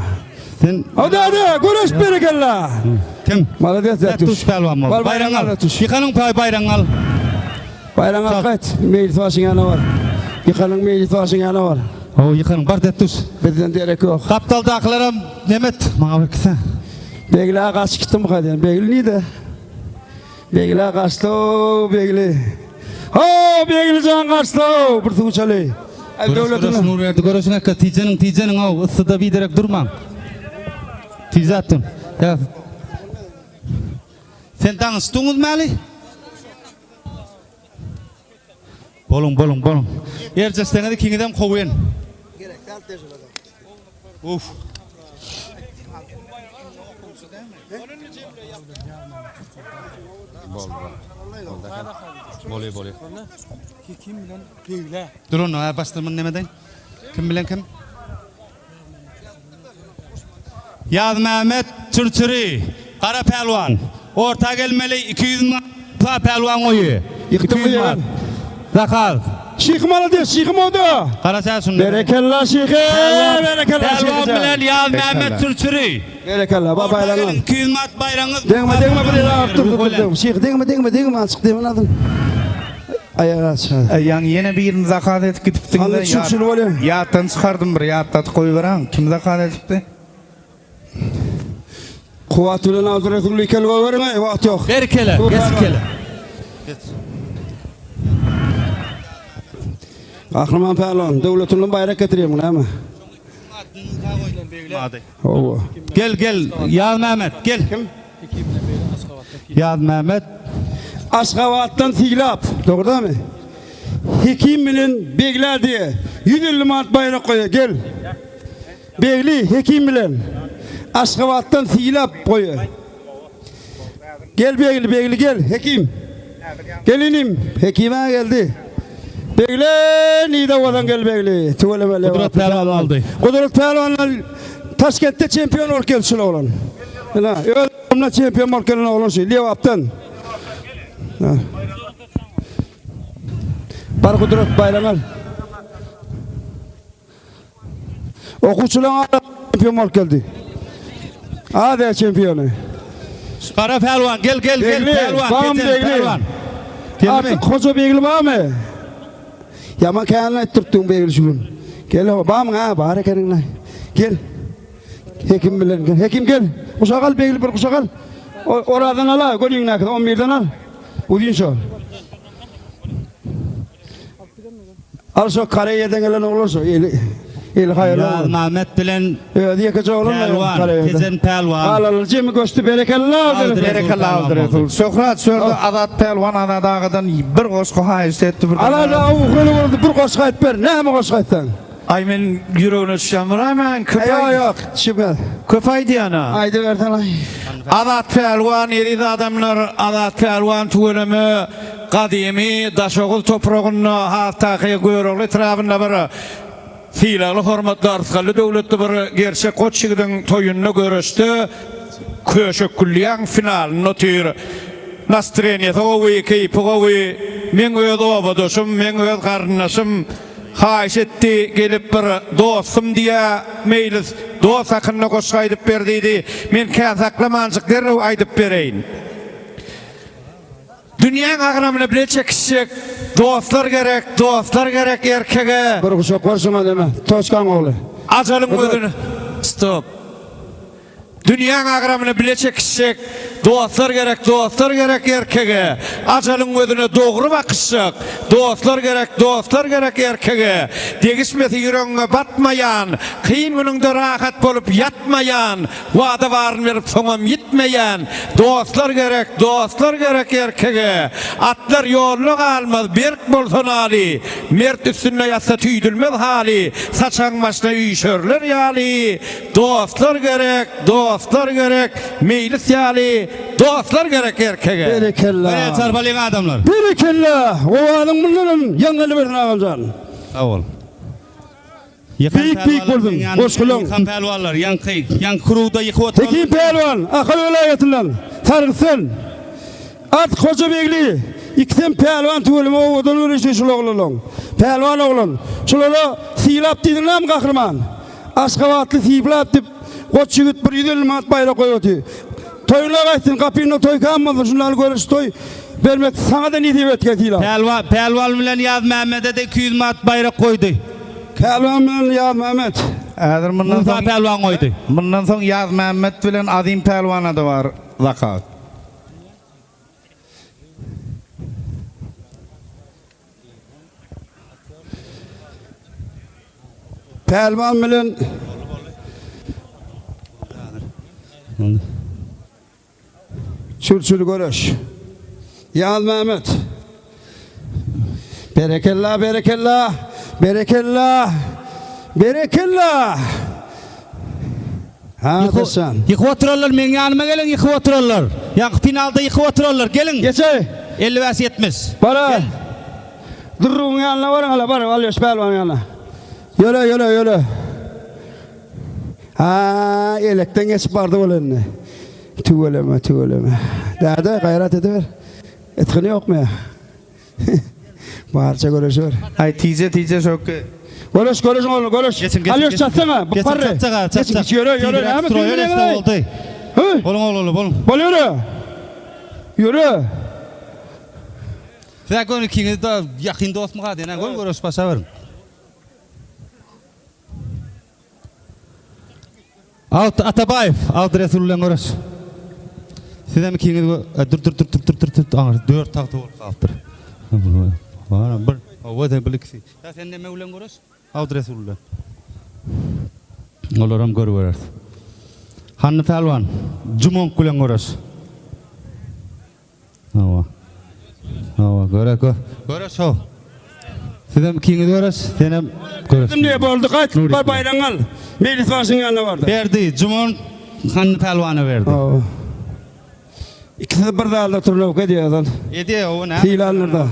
Sen Hadi hadi göreş berekella. Kim? Malades Tuş pälwan boldy. Bar Baýragyňy al. Tuş. Ýykanyň paý baýragyňy al. Baýragyňy al gaýt. Mejlis başyň ýanyna bar. Ýykanyň mejlis başyň ýanyna bar. Ho, ýykanyň bar Dettuş. Bizden derek ýok. Gapdaldakylaram nemet maňa bir kise. Begli aga gaçyp gitdimi gaýdan? Begli nide? Begli aga gaçdy, Begli. Ho, Begli jan gaçdy, bir suw içeli. Ay döwletine. Nurberdi göreşiň akka tijeniň tijeniň ow yssyda biderek durmaň. Tizatdym. Ya. Sen daňyşdyňyz mäli? Boluň, boluň, boluň. Erjeşseňiz ikiňizem kowýan. Uf. Bolýa, bolýa. Kim bilen beýle. Dur onda, ha, başdyrman neme deýin? Kim bilen kim? Ýazmämmet Çürçüri, Gara pälwan. Orta gelmeli 200 manat pälwan goýy. Ýykdym 200 manat. Zakaz. Şyhym malades, şyhym oldu. Gara sen şunda. Berekella şyhym, berekella Pälwan şyhym. bilen Ýazmämmet Çürçüri. Berekella, ba Orta baýragyňy gelin al. 200 manat baýragyňyz. Degme, degme bir ýere agyp dur, dur, degme. Şyh, degme, degme, degme, açyk degme lazym. Aýagy aç. Ýaňy ýene birini zakaz edip gidipdiňiz. Hany çürçüli bolýar. Ýatdan çykardym bir ýatladyp goýberäň. Kim zakaz edipdi? Kuwwat bilen Abdyresul ikel goýberiň, eý, wagt ýok. Berkele, geçkele. Gahryman pälwan, döwletinden baýrak getirýäň, näme? Hawa. Gel, gel, Ýazmämmet, gel. Kim? Ýazmämmet. Aşgabatdan Sylap, dogry dälmi? Hekim bilen Beglä diýe 150 manat baýrak goýýar, gel. Begli Hekim bilen Aşgabatdan Sylap goýýar. Gel Begli, Begli gel, Hekim. Gel inim, Hekim-ä geldi. Begli, nide bolsaň gel Begli. Tüweleme Gudrat pälwan aldy. Gudrat pälwan Taşkentde çempion bolup geldi şul oglan. Ina, öz adamyna çempion bolup gelen oglan şu, Lebapdan. Bar Gudrat baýragyňy al. Okuwçylaryň arasynda çempion bolup geldi. Aziýa çempiony. Gara pälwan gel gel gel Begli, pälwan bam Tejen Begli. pälwan. Geldimi? Artık Hoja Begli barmy? Ýaman känini aýtdyrtdyň Begli şu gün. Gel ho, barmyň ha, bar ekeniň. Gel. Hekim bilen gel. Hekim gel. Guşak al Begli bir guşak al. Oradan al ha, gölüňdäki 11-den al. Uzyn şol. Al şo Koreýadan gelen oglan şo eli eli haýyrly. Ýazmämmet bilen Özi ýekeje oglan Pälwan, Koreýadan. Tejen pälwan. Galanlar jemi göçdi berekella. Aldy. Berekella Abdyresul. Şöhrat şörde Azat pälwan Azat agadan bir goşgy haýyşt etdi bir. Ala da ugruna boldy bir goşgy aýt ber. Näme goşgy aýtsaň? Aý men ýüregine düşýän bir aý köp Ýok aý ýok. Düşmez. köp aýdýan ha. Aýdybersen aý. Azat pälwan eziz adamlar Azat pälwan tüweleme gadymy Daşoguz topragynda has takygy Görogly etrabynda bir sylagly hormatly arsgally döwletli bir gerçek goç ýigidiň toýunda göreşde köşek gülýäň finalynda otyr. Nastreniýasy gowy keýpi gowy meň öz obadaşym meň öz garyndaşym Haýyş etdi gelip bir dostum diýä Meýlis dost hakynda goşgy aýdyp ber diýdi. Men kän saklamanjyk derrew aýdyp bereýin. Dünýäň agramyny bile çekişjek dostlar gerek, dostlar gerek erkege. Bir guşak bar şuňa neme, toçkaň ogly. Ajalyň özüni Stop. Dünýäň agramyny bile çekişjek, Dostlar gerek, dostlar gerek erkege. Ajalyň gözüne dogry bakyşjak, Dostlar gerek, dostlar gerek erkege. Degişmesi ýüregiňe batmaýan, Kyn günüňde rahat bolup ýatmaýan, Wada baryn berip soňam ýitmeýän, Dostlar gerek, dostlar gerek erkege. Atlar ýoluna galmaz, berk bolsa naly, Mert üstünde ýatsa tüýdülmez haly, Saçagyň başyna üýşerler ýaly, Dostlar gerek, dostlar gerek, meýlis ýaly. Dostlar gerek erkege. Berekella. Bir el çarpalyň adamlar. Berekella. Owazyň mundanam ýaňlanybersin agamjan. Sag bol. Beýik beýik bolsun goşgulaň. Ýykan pälwanlar ýaňky ýaňky krugda ýykyp oturan. Hekim pälwan Ahal welaýatyndan Sargytdan Artyk Hojabegli ikisem pälwan tüweleme owadan göreşdi şul oglanlaň. Pälwan oglan. Şulara Sylap diýdiň näme gahryman? Aşgabatly Syplap diýip goç ýigit bir 150 manat baýrak goýup otyr. Toýuňa gaýtsyn gapyňda toý kam bolsun şundan göreş toý bermek saňa-da nesip etgä Sylap. Pälwan pälwan bilen Ýazmämmede-de 200 manat baýrak goýdy. Pälwan bilen Ýazmämmet. Häzir mundan Musa soň pälwan goýdy. Mundan soň Ýazmämmet bilen Azim pälwana-da bar zakaz. Pälwan bilen Çül-çül göreş. Ýazmämmet. Berekella, berekella, berekella, berekella. Ha, Daşan. Ýykyp oturanlar meň ýanyma geliň, ýykyp oturanlar. Ýaňky finalda ýykyp oturanlar, geliň. Geçeý. 55 70. Bara. Durrugyň ýanyna baryň hala, bar, Alýoş pälwanyň ýanyna. Ýöre, ýöre, ýöre. Ha, elekden geçip bardy ol indi. Tüweleme, tüweleme. Däde, gaýrat ediber. Etgini ýokmy ýa? Barça göreşiber. Aý, tije, tije şökge. Göreş, göreş oglum, göreş. Geçin, geçin. Alýoş çatsana, bu Geçin, parry. çatjak, ha, Geçin, çatjak. ýöre, ýöre, näme Stroýa tüýdüreňiz? reste boldy. Hı? Boluň oglanlar, boluň. Bol ýöre. Ýöre. Siz göni ikiňiz de ýakyn dostmy ha diýen, göni göreşip başa beriň. Alt Atabaýew, Alt Resul bilen göreş. Siz hem ikiňiz dur dur dur dur dur dur dur aňyr dört tagta bolup galypdyr. Bar bir, hawa sen bir ikisi. Ýa sen neme bilen göreş? Alt Resul bilen. Olaram görübereris. Hanny Pälwan, Jumonk bilen göreş. Hawa. Hawa, göre gör. Göreş ho. Sizem ikiňiz göreş, senem göreş. Kim diye boldy gaýt bar baýragyňy al. Mejlis başynyň ýanyna bardy. Berdi, Juman Hanny pälwana berdi. Hawa. Ikisi bir zalda turnawka edýär ozal. Edýär, o näme? Sylandyr-da.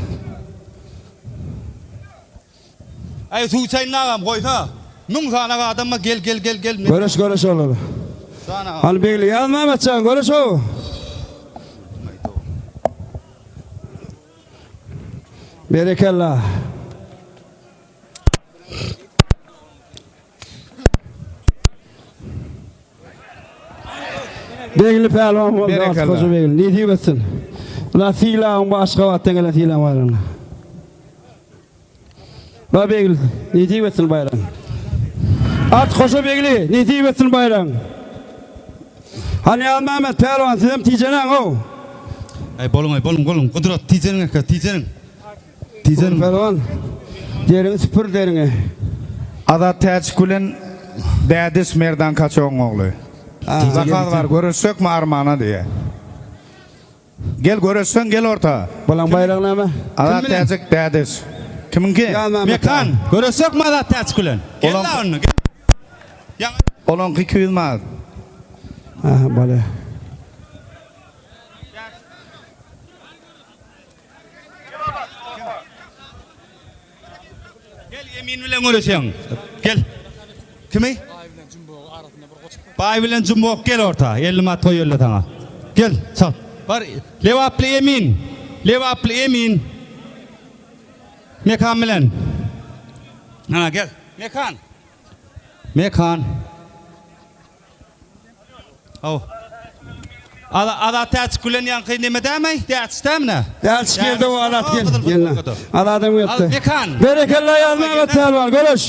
Aý suw içeýin agam goýsa. Müň sany adamma gel gel gel gel. Göreş göreş olar. Hany Begli ýaz Mämmetjan göreş ow. Berekella. Begli pälwan boldy Berekella. Hoja Begli. Nesip etsin. La sylagyň bu Aşgabatdan gelen sylagyň baýragyny. Ba Begli, nesip etsin baýragyň. At Hoja Begli, nesip etsin baýragyň. Hany Ýazmämmet pälwan sizem tijenäň ow. Aý boluň aý boluň boluň gudrat tijeniň eke tijeniň. Tijeniň. Pälwan deriňi süpür deriňi. Azat Täjik bilen Dädiş Merdan Kaçogyň ogly. Zakaz bar göreşjekmi armana diýýä. Gel göreşseň gel orta. Bulaň baýragy näme? Azat Täjik Dädiş. Kimiňki? Ýazmämmet. Mekan göreşjekmi Azat Täjik bilen? Gel la onda gel. Ýaňy. Olaňky 200 manat. Aha bolýa. Gel Emin bilen göreşeň. Gel. Kimi? Baý bilen Jumbogyň arasynda bir goşgy. Baý bilen Jumbok gel orta. 50 manat goý ýölle saňa. Gel, çal. Bar Lebaply Emin. Lebaply Emin. Mekan bilen. Ana gel. Mekan. Mekan. Haw. Ala Azat Täçik bilen ýaňky neme dämi? Täçik dämi nä? Täçik geldi o Azat gel. Gelin. Azadam geldi. Mekan. Berekella Ýazmämmet pälwan göreş.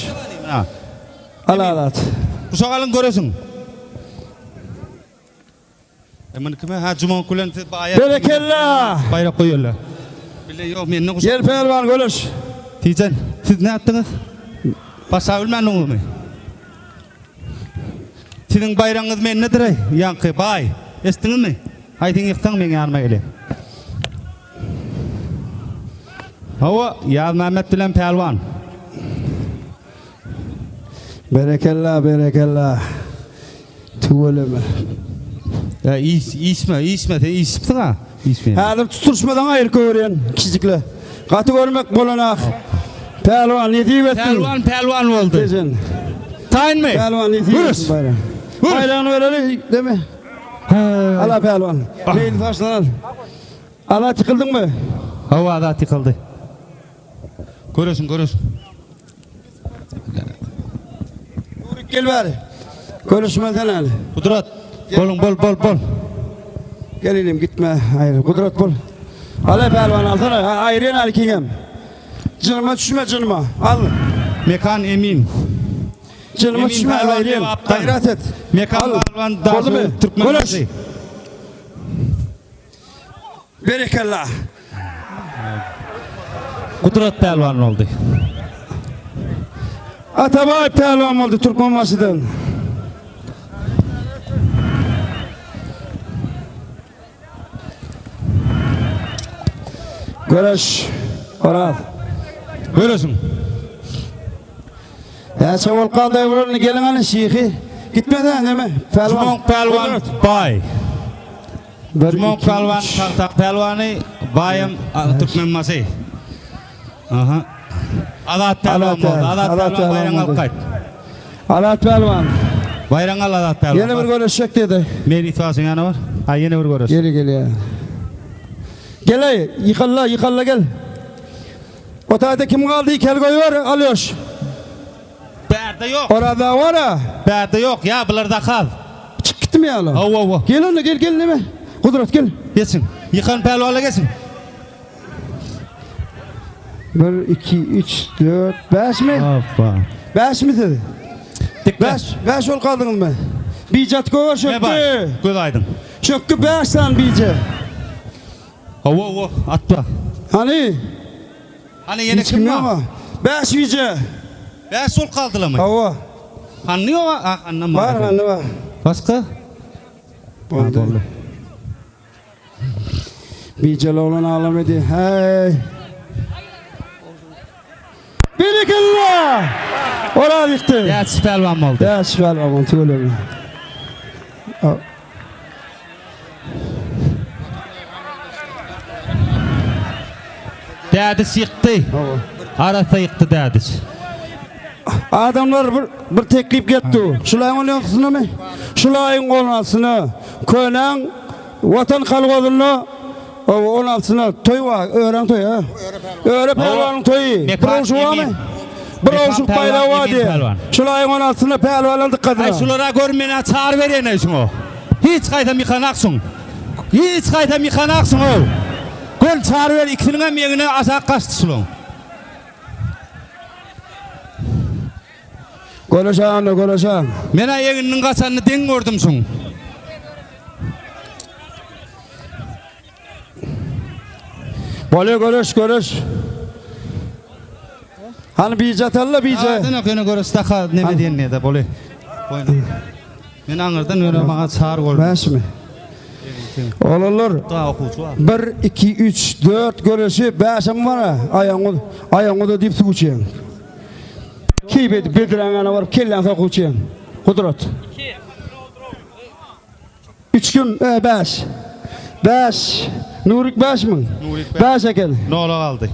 Al Azat. Guşak alyň göreşiň. E muny kime? Ha Jumank bilen siz baýa. Berekella. Baýrak goýarlar. Bile ýok menden guşak. Gel pälwan göreş. Tijen, siz nätdiňiz? Başa bilmändiňizmi? Siziň baýragyňyz mendedir-eý, ýaňky baý. Eşitdiňizmi? Haýsyňy ýyksaň meň ýanyma gelýär. Hawa, Ýazmämmet bilen Pälwan. Berekella, berekella. Tüweleme. Ýa iş, işme, işme, sen işipsiň ha. Işme. Häzir tutuşmadan aýry görýän kiçijikle. Gaty görmek bolanah. Pälwan nesip etsin. Pälwan pälwan boldy. Tejen. Taýynmy? Pälwan nesip etsin baýrak. Baýragyny bereli deme. Ala pälwan. Meýli saçdan al. Ala çykyldyňmy? Hawa, azat ýykyldy. Göresiň, göresiň. Nurik gel bäri. Görüşme sen hali. Gudrat, boluň, bol, bol, bol. Gel inim gitme. Aýry, gudrat bol. Ala pälwan alsana. Aýryn al ikiňem. Jynyma düşme jynyma. Al. Mekan Emin. Jynyma düşme aýryn. Gaýrat et. Mekan pälwan Daşoguz Türkmenbaşy. Berekella. Gudrat pälwan boldy. Atabaý pälwan boldy Türkmenbaşydan. Göreş. Oraz. Göreşiň. Näçe bolup galdy öwrenli geliň hany şyhy. Gitmese neme? Pälwan. Jumong pälwan baý. Jumong pälwan tagtak pälwany, baýam Türkmenbaşy. Aha. Azat pälwan boldy. Azat pälwan baýragyňy alyp gaýt. Azat pälwan. Baýragyňy al Azat pälwan. Ýene bir göreşjek dedi. Meri Sasyň ýany bar. Ha ýene bir göreş. Gel gelýär. Gel-eý, ýykylla, ýykylla gel. O taýda kim galdy? Kel goýber, Alýoş. Bärde ýok. Oraza bar-a. Bärde ýok, ýa bular zakaz. Çyk gitdimi ýaly? Hawa, hawa. Gel onda, gel, gel neme? Gudrat gel. Geçiň. Ýykan pälwala geçiň. Bir, iki, üç, dört, bäşmi? Hoppa. Bäşmi siz? Dikle. Bäş, bäş bolup galdyňyzmy? Bijat gowa Ne bar? çökdi. Göz aýdyň. Çökdi bäş sany bije. Hawa, hawa, atma. Hany? Hany ýene Hiç kim kim bar? ýok. Bäş bije. Bäş bolup galdylarmy? Hawa. Hanny ýok, a, Hannam Bar, bar. hanny bar. Başga? Boldy. Boldy. Bijeli oglan aglamady. Häý. Berekella! Oraz ýykdy. Bäş pälwan boldy. Bäş pälwan boldy tüweleme. Dädiş ýykdy. Arassa ýykdy dädiş. Adamlar bir bir teklip getdi. Şulaýyň on altysynymy? Şulaýyň on altysyna Könäň Watan kolhozynda on altysyna toý bar, Öräň toýy, ha? Öre pälwanyň toýy. Bir owşuk barmy? Bir owşuk baýragy bar diýýär. Şulaýyň on altysyna pälwanlar dykgatyna. Aý şulara gör menä çar berýän-eý şuňa. Hiç gaýtam ýykanaksyň. Hiç gaýtam ýykanaksyň-ow. Gör çar ber ikisiniňem ýeňine aşak gaçdy şulaň. Göreşe anda göreşe. Men-ä egniniň gaçanyny deň gördüm şuň. Bolýa göreş göreş. Hany bije atalla bije. Aýdanok ýöne göreş daka neme diýenine-de bolýa. Men aňyrdan ýöne maňa çar boldy. Bäşmi? Oglanlar bir, iki, üç, dört göreşi bäşem bar ha. Aýagyňyz, aýagyňyza diýip suw içýäň. Keýp edip bedräň ýanyna baryp kelläňi sokup içýäň. Gudrat. Üç kim? E, bäş. Bäş. Nurik bäşmi? Nurik bäş. Bäş eken. Nola galdy.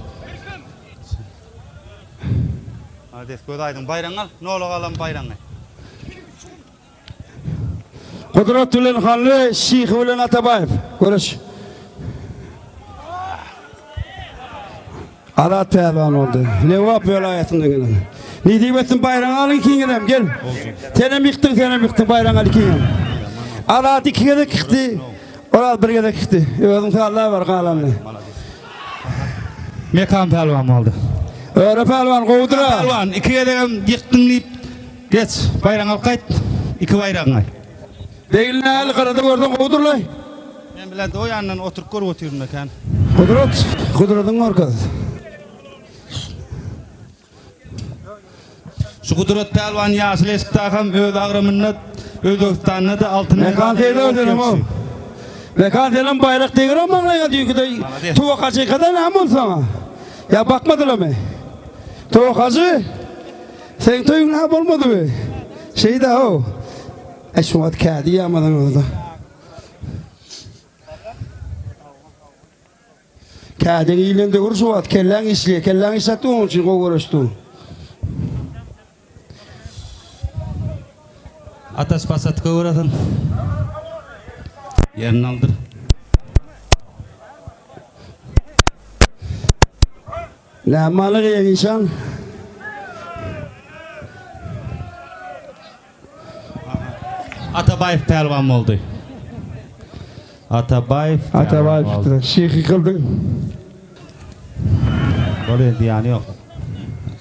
Hadi göz aýdyň baýragyňy al. Nola galan baýragyňy. Gudrat bilen Hanly, Şyhy bilen Atabaýew. Göreş. Azat pälwan boldy. Lebap welaýatyndan gelen. Nesip etsin baýragyňy alyň ikiňizem gel. Senem ýykdyň, senem ýykdyň baýragyňy al ikiňem. Azat iki gezek ýykdy. Oraz bir gezek ýykdy. Özüň sallap ber galanyny. Mekan pälwan boldy. Öre pälwan gowudyr-a. Pälwan iki gezegem ýykdyň diýip Geç, baýragyňy alyp gaýt. Iki baýragyňy. Begli nähili gyrada görseň gowudyrlaý. Men bilen o ýandan oturyp görüp otyryn eken. Gudrat, gudradyňy görkez. Şu Gudrat pälwan ýaşyl eşikdakam öz agramynda Özbegistanda-da altyn Mekan seýle ödenem o. Mekan senem baýrak degirem maňlaýyňa düýnküde Tuwak hajykada näme boldy saňa? Ýa bakmadylamy? Tuwak hajy? Seň toýuň nä bolmadymy? Şeýdä-ow. Äý şu wagt kädi ýamadan boldy. Kädiň iýlen döwür şu wagt kelläň işleýär. Kelläň işletdi onuň üçin gowy göreşdi. Ataş basat göwresin. Ýerini aldyr. Näme maly gyýan işan? Atabaýew pälwan boldy. Atabaýew Atabaýew çykdy. Şyh ýykyldyň. Bol indi ýany ýok.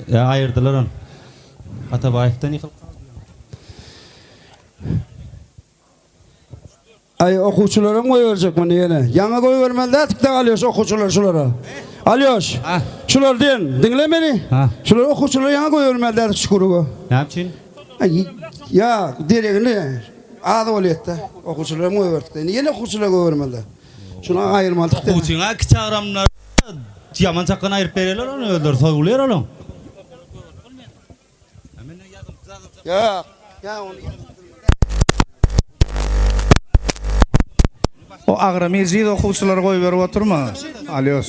Ýa aýyrdylar ony. Atabaýewden ýykylyp galdy. Aý okuwçylaram goýberjek muny ýene. Ýaňy goýbermeli däldik-de Alýoş okuwçylary şulara. Alýoş. Şular diýen, diňle meni. Şular okuwçylary ýaňy goýbermeli däldik şu gruba. Näme üçin? Aý ýa deregini az bolýatda. Okuwçylaram goýberdik-de. Indi ýene okuwçylary goýbermeli. Şuny aýyrmalydyk-da. Okuwçyňa kiçi agramlar ýaman çakgan aýryp berýärler ony özleri soýulýar olaň. Ýok. Ýa ony O agramy ejiz okuwçylary goýberip oturma, Alýoş.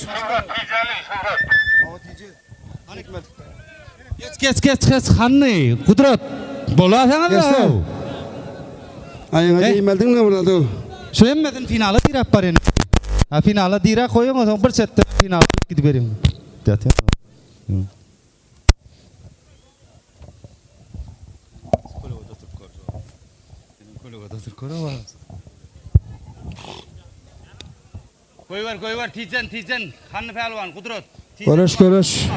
Geç geç geç geç hany Gudrat bolasaňyz Geçse. Aýaňa diýmeldiň ne burada dur. Şu hemmesini finala diräp barýan. Ha finala diräp goýuň soň bir çetde finala gidiberiň. Ýatýan. Goýber goýber tijen tijen Hanny pälwan gudrat. Göreş göreş.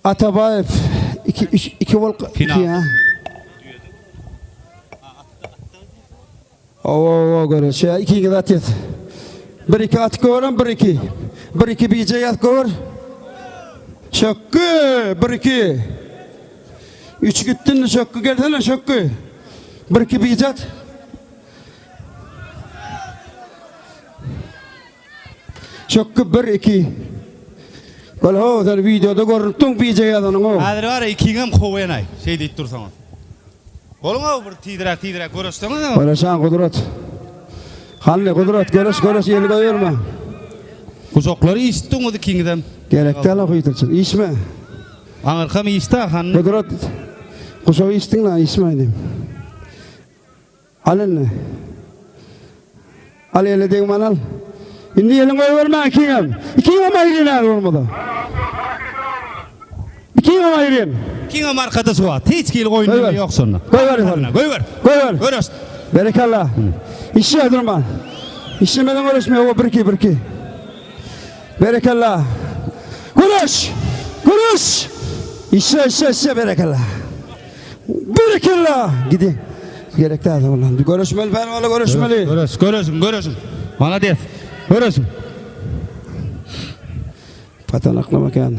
Atabaýew 2 3 2 bol 2 ha. Owa owa göreş ya 2 2 atýas. 1 2 atyp görem 1 2. 1 2 bije ýazyp gör. Şökgi 1 2. 3 gitdin şökgi gelsene şökgi. 1 2 bije at. Şökgi 1 2. Gel ho sen videoda görünüpdiň bije ýazanyň o. Häzir bar ikiňem kowenaý. Şeý diýip dursaňyz. Boluň-ow bir tizräk tizräk göreşseňiz. Göreşen Gudrat. Hany Gudrat göreş göreş ýeli goýberme. Gujaklary işitdiňiz ikiňizem. Gerek däl o hyýtyrçyl. Işme. Aňyrkam işdi hany. Gudrat. Guşagy işdiň la işme diýim. Al elini. Al ele degman al. Indi elini goýberme ikiňem. Ikiňem aýryn äri bolmasa. Ikiňem aýryn. Ikiňem arkada suwat. Hiç hili goýun neme ýok şonda. Goýber ýokaryna. Goýber. Goýber. Göreş. Berekella. Işle durma. Işlemeden göreşme. O bir iki bir iki. Berekella. Göreş. Göreş. Işle işle işle berekella. Berekella. Gidi. Gerek däl olam. Göreşmeli pälwanlar göreşmeli. Göreş, göreşiň, göreşiň. Malades. Göreşiň. Patanaklama kän.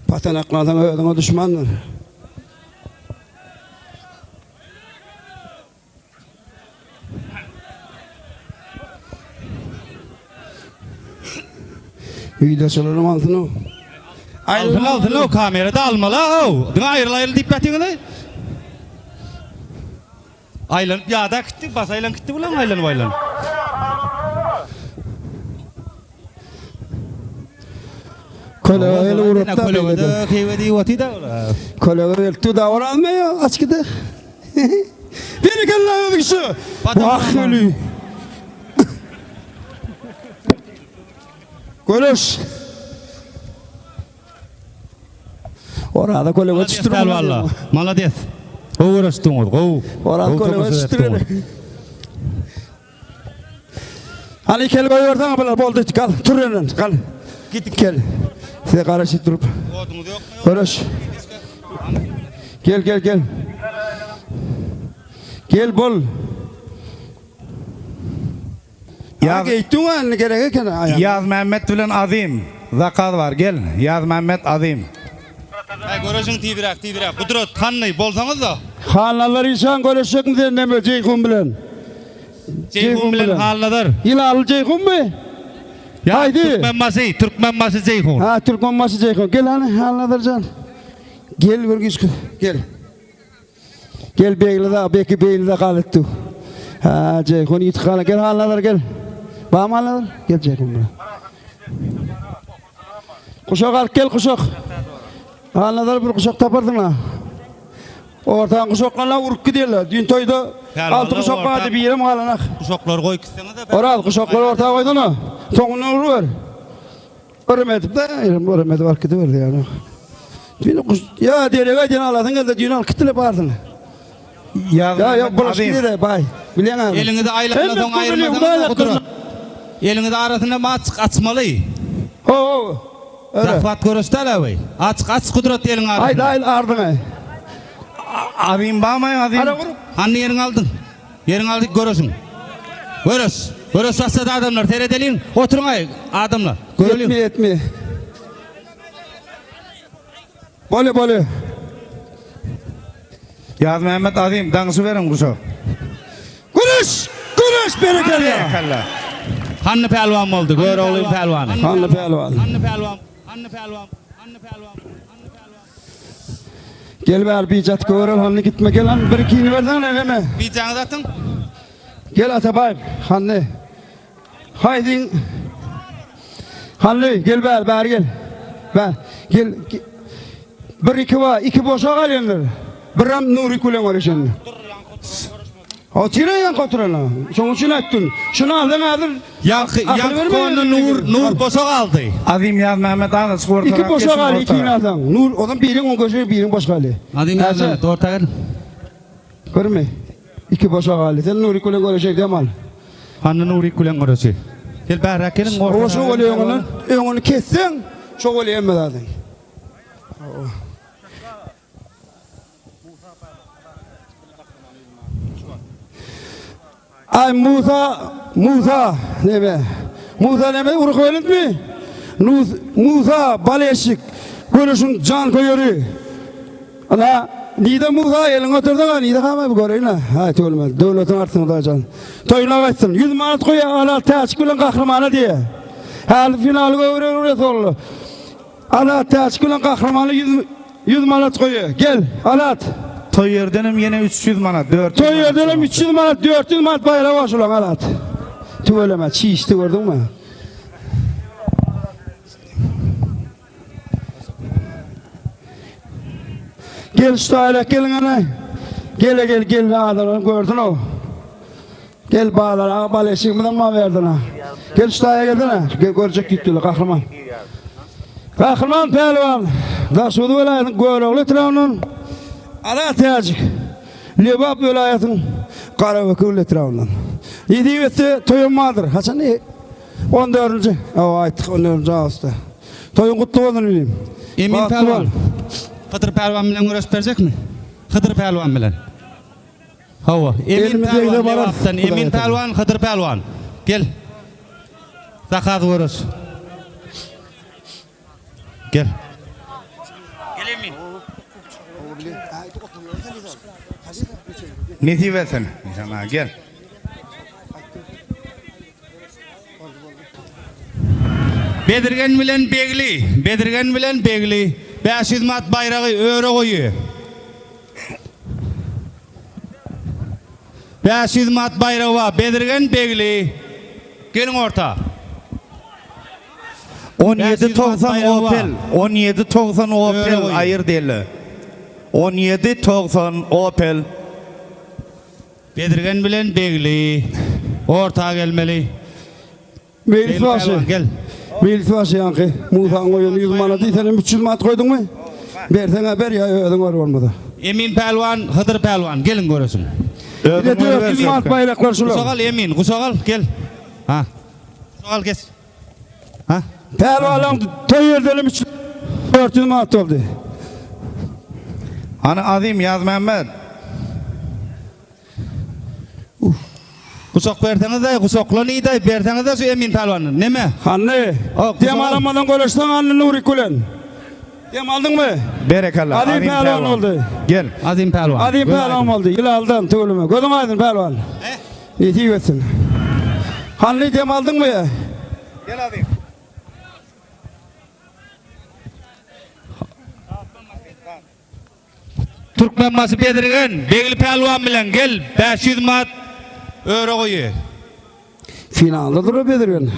Patanaklasaň özüňe düşmandyr. Wideoçylaryň alsyn o. Alsyn alsyn o kamerada almaly o. Diňe aýryl aýryl diýip ýatyňyz. Aýlanyp ýada gitdi, bas aýlanyp gitdi bulan aýlanyp aýlanyp. Kölege el urupda. Kölege keýwe diýip otyr da. Kölege gelipdi da ol almaýar aç gide. Berekella öz kişi. Wah öli. Göreş. Orada kölege düşdür. Valla. Malades. Gowy göreşdiňiz, gowy. Orada kölege düşdür. Hany kel goýberseň bular boldy gal tur ýerinden gal. Git gel. Size garaşyp durup. Oduňyz ýokmy? Göreş. Gel gel gel. Gel bol. Ya geýtdiň indi gerek eken aýak. Ýazmämmet bilen Azim zakaz bar gel Ýazmämmet Azim. Aý göreşiň tizräk tizräk Gudrat hany bolsaňyzda. Halnazar işan göreşjekmi sen neme Jeýhun bilen? Jeýhun bilen Halnazar. Ýylanly Jeýhunmy? Ýa Haýdy. Türkmenbaşy, Türkmenbaşy Jeýhun. Ha Türkmenbaşy Jeýhun. Gel hany Halnazarjan. Gel bir güýç gel. Gel Begli da Beki Begli de galypdy. Ha, Jeýhun ýiti gala. Gel Halnazar gel. Barmy Halnazar? Gel Jeýhun bura. Guşak alyp gel guşak. Halnazar bir guşak taparsyň ha. Ortaň guşaklaryna urup gidýärler. Düýn toýda alty guşak bardy, birem galanak. Guşaklary goýup gitseňiz-de. Oraz, guşaklary orta goýsana. Soňundan uruber. Yrym edip-de, yrym, yrym edip alyp gidiberdi ýaly. Düýn guş, ýa derege aýdýan alasyň geldi, düýn alyp gitdiler barsyny. Ýa Ýa, ýa, bulaşyk gidere, baý. Bilýäň abi. Eliňizi aýlandan soň aýyrmasaňyz-da gudrat. Eliňizi arasynda açyk açmaly. Ho, ho. Öre. Zahwat göreş däl abi. Açyk aç gudrat eliň arasynda. Aýda, aýda, ardyňy. Azim barmy, Azim? Hana urup. Hany ýeriňi aldyň. Ýeriňi aldyk göreşiň. Göreş. Göreş başlady adamlar seredeliň. Oturyň aý adamlar. Göreliň. Etme etme. Bolýa bolýa. Ýazmämmet Azim daňşy beriň guşa. Göreş! Göreş berekella. Berekella. Hanny pälwan boldy. Göroglyň pälwany. Hanny pälwan. Hanny pälwan. Hanny pälwan. Hanny pälwan. Hanny pälwan. Gel bäri bijat görel hany gitme gel hany bir ikini bersene neme. Bijaňyzy atyň. Gel Atabaýew hany. Haýdyň. Hany gel bäri bäri gel. Bä gel. Bir iki ba iki boşa galýandyr. Biram Nurik bilen görüşen. Otyra ýaňky oturana. Şoň üçin aýtdym. Şuny alsaň häzir Ýaňky ýaňky konda Nur Nur boşa galdy. Azim Ýazmämmet azajyk ortarak Iki boşa geçiň galdy ikini ortarak. alsaň. Nur ozan biriň oň göşegi biriň boş galdy. Azim Ýazmämmet orta gel. Görme. Iki boşa galdy. Sen Nurik bilen göreşek dem al. Hany Nurik bilen göreşi. Gel bäräk geliň orta. Oşa bolýa öňüni öňüni kesseň şo bolýa hemme zadyň. Ay Musa, Musa neme? Musa neme uruk belentmi? Musa baleşik, göreşiň jan köýeri. Ana, nide Musa elin göterdiň, nide hama bir göreýin ha. Hay tüweleme, döwletiň artsyn Hudaýjan. Toýuna gaýtsyn. 100 manat goýa ala täçik bilen gahrymana diýe. Häli finaly göwre göwre Alat täçik bilen gahrymana 100 manat goýa. Gel, Alat. Toý ýerdenem ýene 300 manat, 400 Toý ýerdenem 300 manat, 400 manat baýrak bar şulaň Alat. Tüweleme, çişdi gördüňmi? Gel şu taýlak geliň ana. Gele gel gel adamlar görsün o. Gel Bazar aga bal eşigimizem bar berdine. Gel şu taýa gelsene. Gel görjek gitdiler gahryman. Gahryman pälwan. Daşoguz welaýatynyň Görogly etrabyndan Ala Täjik. Lebap welaýatynyň Garabekewül etrabyndan. Nesip etse toýum bardyr. Haçan? 14-nji. Hawa aýtdyk 14-nji awgustda. Toýuň gutly bolsun inim. Emin pälwan. Hydyr pälwan bilen göreşip berjekmi? Hydyr pälwan bilen. Hawa, Emin pälwan Lebapdan, Emin pälwan, Hydyr pälwan. Gel. Zakaz göreş. Gel. Gel Emin. Nesip etsin. Nişan gel. Bezirgen bilen Begli, Bezirgen bilen Begli, 500 manat baýragy öre goýy. 500 manat baýragy bar. Bezirgen Begli. Geliň orta. 17.90 Opel, 17.90 Opel aýyr deli. 17.90 Opel. Bezirgen bilen Begli orta gelmeli. Meýlis bagşy. Gel. Meýlis bagşy ýaňky Musaň goýan 100 manady sen hem 300 manat goýduňmy? Berseň-ä ber ýa özüň ber bolmasa. Emin pälwan, Hydyr pälwan, geliň göreşiň. Özüň 400 manat baýraklar şular. Guşak al Emin, guşak al, gel. Ha. Guşak al geç. Ha. Pälwanlaň toý ýerdenem 400 manat boldy. Hany Azim Ýazmämmet. Guşak berseňiz-de, guşakla niýde, berseňiz-de şu Emin pälwany. Neme? Hany, dem alamadan göreşseň hany Nurik bilen. Dem aldyňmy? Berekella. Azim pälwan boldy. Gel. Azim pälwan. Azim pälwan boldy. Ýylaldan tüweleme. Gözüň aýdyn pälwan. Nesip etsin. Hany dem aldyňmy? Gel Azim. Türkmenbaşy Bezirgen, Begli pälwan bilen gel, 500 manat. Öregoýy. Finalda dur Bezirgen.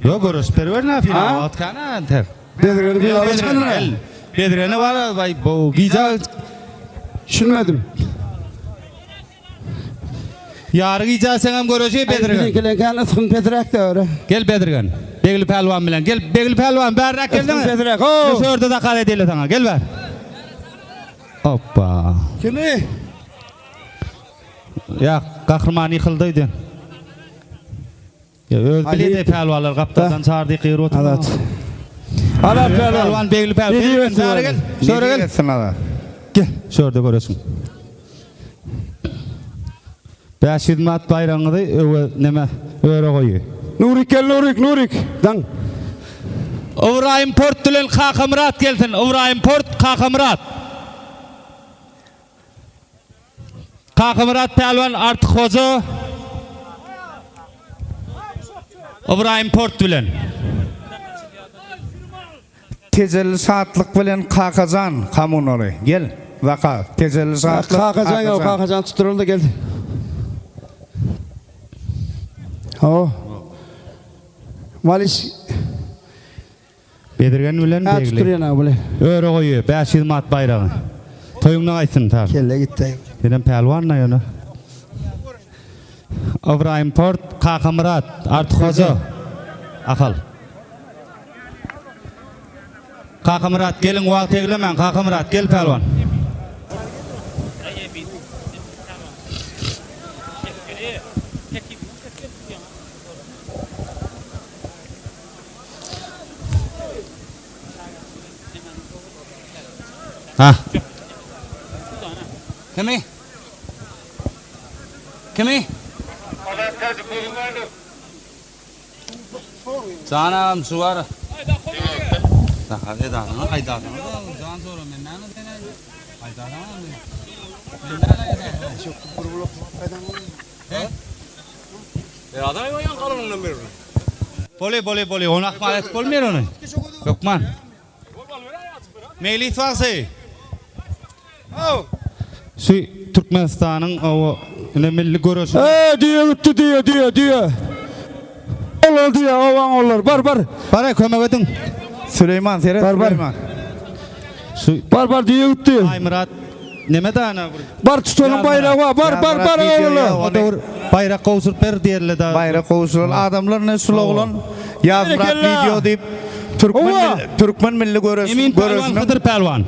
Ýok göreş berber na final wagt kana entek. Bezirgen finala çykandyr. Bezirgene bar bay bu gije Düşünmedim. Ýary gije seňem göreşi Bezirgen. Biziňkileňkän ysgyn pesräk de öre. Gel Bezirgen. Begli pälwan bilen. Gel Begli pälwan bärräk geldiň. Ysgyn pesräk. Ho. Şu ýerde zakaz edeli saňa. Gel bär. Hoppa. Kimi? Ýa gahryman ýykyldy öýden. Ýa öz bilýär pälwanlar gapdaldan çardy gyr otur. Azat. Azat pälwan Begli pälwan. Bäri gel. Şöyle gel. Etsin Azat. Gel. Şurada göresin. 500 manat baýragyňyzy öwe neme öre goýy. Nurik gel Nurik Nurik. Daň. Ybraýym Port bilen Kakamyrat gelsin. Ybraýym Port Kakamyrat. Kakamyrat pälwan Artyk hoja Ybraýym Port bilen. Tejelli şatlyk bilen Kakajan kommunaly. Gel, Zaka. Tejelli şatlyk. Kakajan ýok, Kakajan tutduryldy gel. Ho. Maliş Bezirgen bilen Ha Begli. tutdurýan ha bile. Öre goýy 500 manat baýragy. Toýuňda gaýtsyn tar. Kelle gitdi. Senem pälwan da ýöne. Ybraýym Port, Kakamyrat, Artyk hoja. Ahal. Kakamyrat geliň wagt eglemäň Kakamyrat gel pälwan. Ha. Kimi? Kimi? Jan agam şu bar. Daha edasyňa aýdasyňa jan sora men näme sen aýdasyňa. Boli boli boli ony akmal etip bolmaýar ony. Hökman. Meýlis bagşy. Şu Türkmenistanyň o ine milli göreşi. Eee düýe gitdi düýe düýe düýe. Olar düýe owaň olar bar bar. Bara kömek ediň. Süleýman seret Bar, bar. Süleýman. Şu Bar bar düýe gitdi. Aýmyrat neme dana bir. Bar tutanyň baýragy bar bar bar bar olar. O döwür baýrak gowşuryp ber diýerler da. Baýrak gowşuryl. Adamlar ne şul oglan Ýazmyrat Berekella. wideo diýip türkmen Owa. milli, türkmen milli göreş Emin pälwan göreşiniň Hydyr pälwan.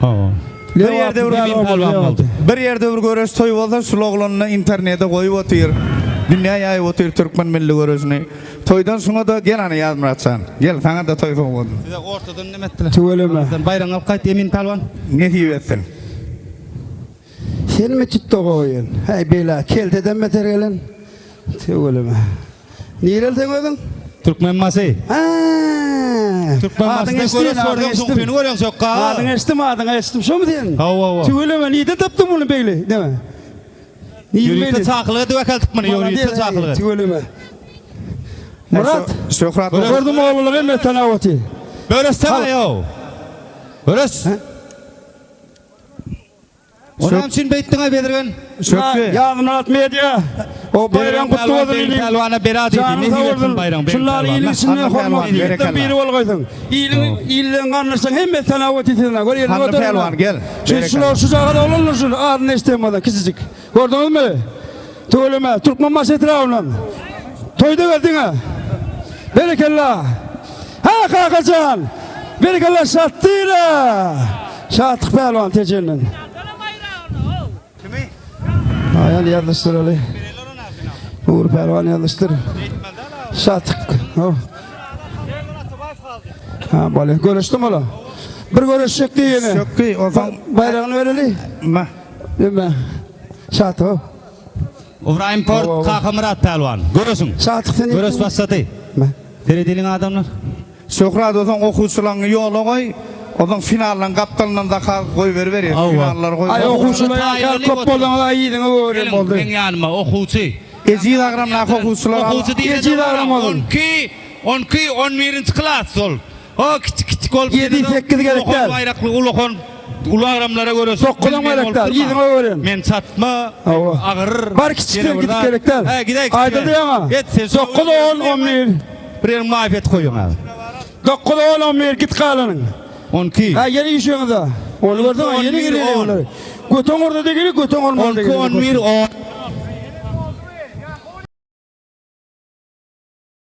Hawa. bir ýerde bir Emin pälwan boldy. bir ýerde bir göreş toýy bolsa şul oglanyny internete goýup otyr. Dünýä ýaýyp otyr türkmen milli göreşini. Toýdan şuňa-da gel ana Ýazmyratjan. Gel saňa-da toý sowgadym. Size ortadan neme etdiler? Tüweleme. Sen baýragyňy alyp gaýt Emin pälwan. Nesip etsin. Senmi tutdy goýun? Häý bela kelteden beter gelen. Tüweleme. Nireli sen özüň? Türkmenbaşy. Ha. Türkmenbaşyda göreş gördüm, soňkyny görýäň şokga. Adyňy eşitdim, adyňy eşitdim. Şomy sen? Hawa, hawa. Tüweleme, nirde tapdyň muny beýle? Näme? Ýörite çakylyk edip äkeldik muny, ýörite çakylyk edip. Tüweleme. Murat. Şöhrat. Gördüm oglulygy hemme tanawaty. Böresene ýow. Böres. O näme üçin beýtdiň-aý Bezirgen? Şökgi. Ýazmyrat media. O baýram gutly bolsun ilim. Pälwana bela diýdi. Janyň sag bolsun. Şunlar iliň içinde hormatly ýigitler biri bolgaýsyň. Iliň iliň garyndaşlaryň hemmesi tanap otyr seni. Gör elini Hanly göter. pälwan gel. Şu şular şu jagaz oglanlar şu adyny eşitdim bolsa kiçijik. Gördüňizmi? Tüweleme Türkmenbaşy etrabyndan. Toýda geldiň-ä. Berekella. Ha kakajan. Berekella Şatdyra. Şatlyk pälwan Tejenden. Kimi? Aýal ýazlyşdyraly. Ugur pälwan ýazlyşdyr. Şatlyk. Ha, bale. Görüşdim ola. Bir görüşjek diýene. Sökki, onsoň baýragyny bereli. Ma. Emme. Şatlyk. Ybraýym Port Kakamyrat pälwan. Göreşiň. Şatlyk sen. Göreş başlady. Seredeliň adamlar. Şöhrat onsoň okuwçylaryňy ýola goý, onsoň finallaryň gapdalyndan zakaz goýberiberýär, finallary goý. Aý okuwçylar ýaňky köp bolsaňyz aý ýüzüňe gögerýän boldy. Geliň meň ýanyma okuwçy. Ejiz agramdaky okuwçylar al. Okuwçy diýende Ejiz agram bolsun. 12, 12, 11-nji klas ol. O kiçi kiçik bolup Ýedi, sekiz gerek däl. Ulakan baýrakly ulakan. Uly agramlara göre Dokuzam gerek däl, yzyňa gören. Men çatma, Hawa. agyr. Bar kiçikden gidip gerek däl. Hä, gidäý. Aýdyldy ýaňa. Git sen. 9 10 11. Bir ýeriň maýfet goýuň abi. 9 10 11 git galanyň. 12. Ha ýene işiňize. Ony görseň ýene 11, girýär 10. olar. Göteň orda degeli, göteň olmaz 12 degeli. 11 10.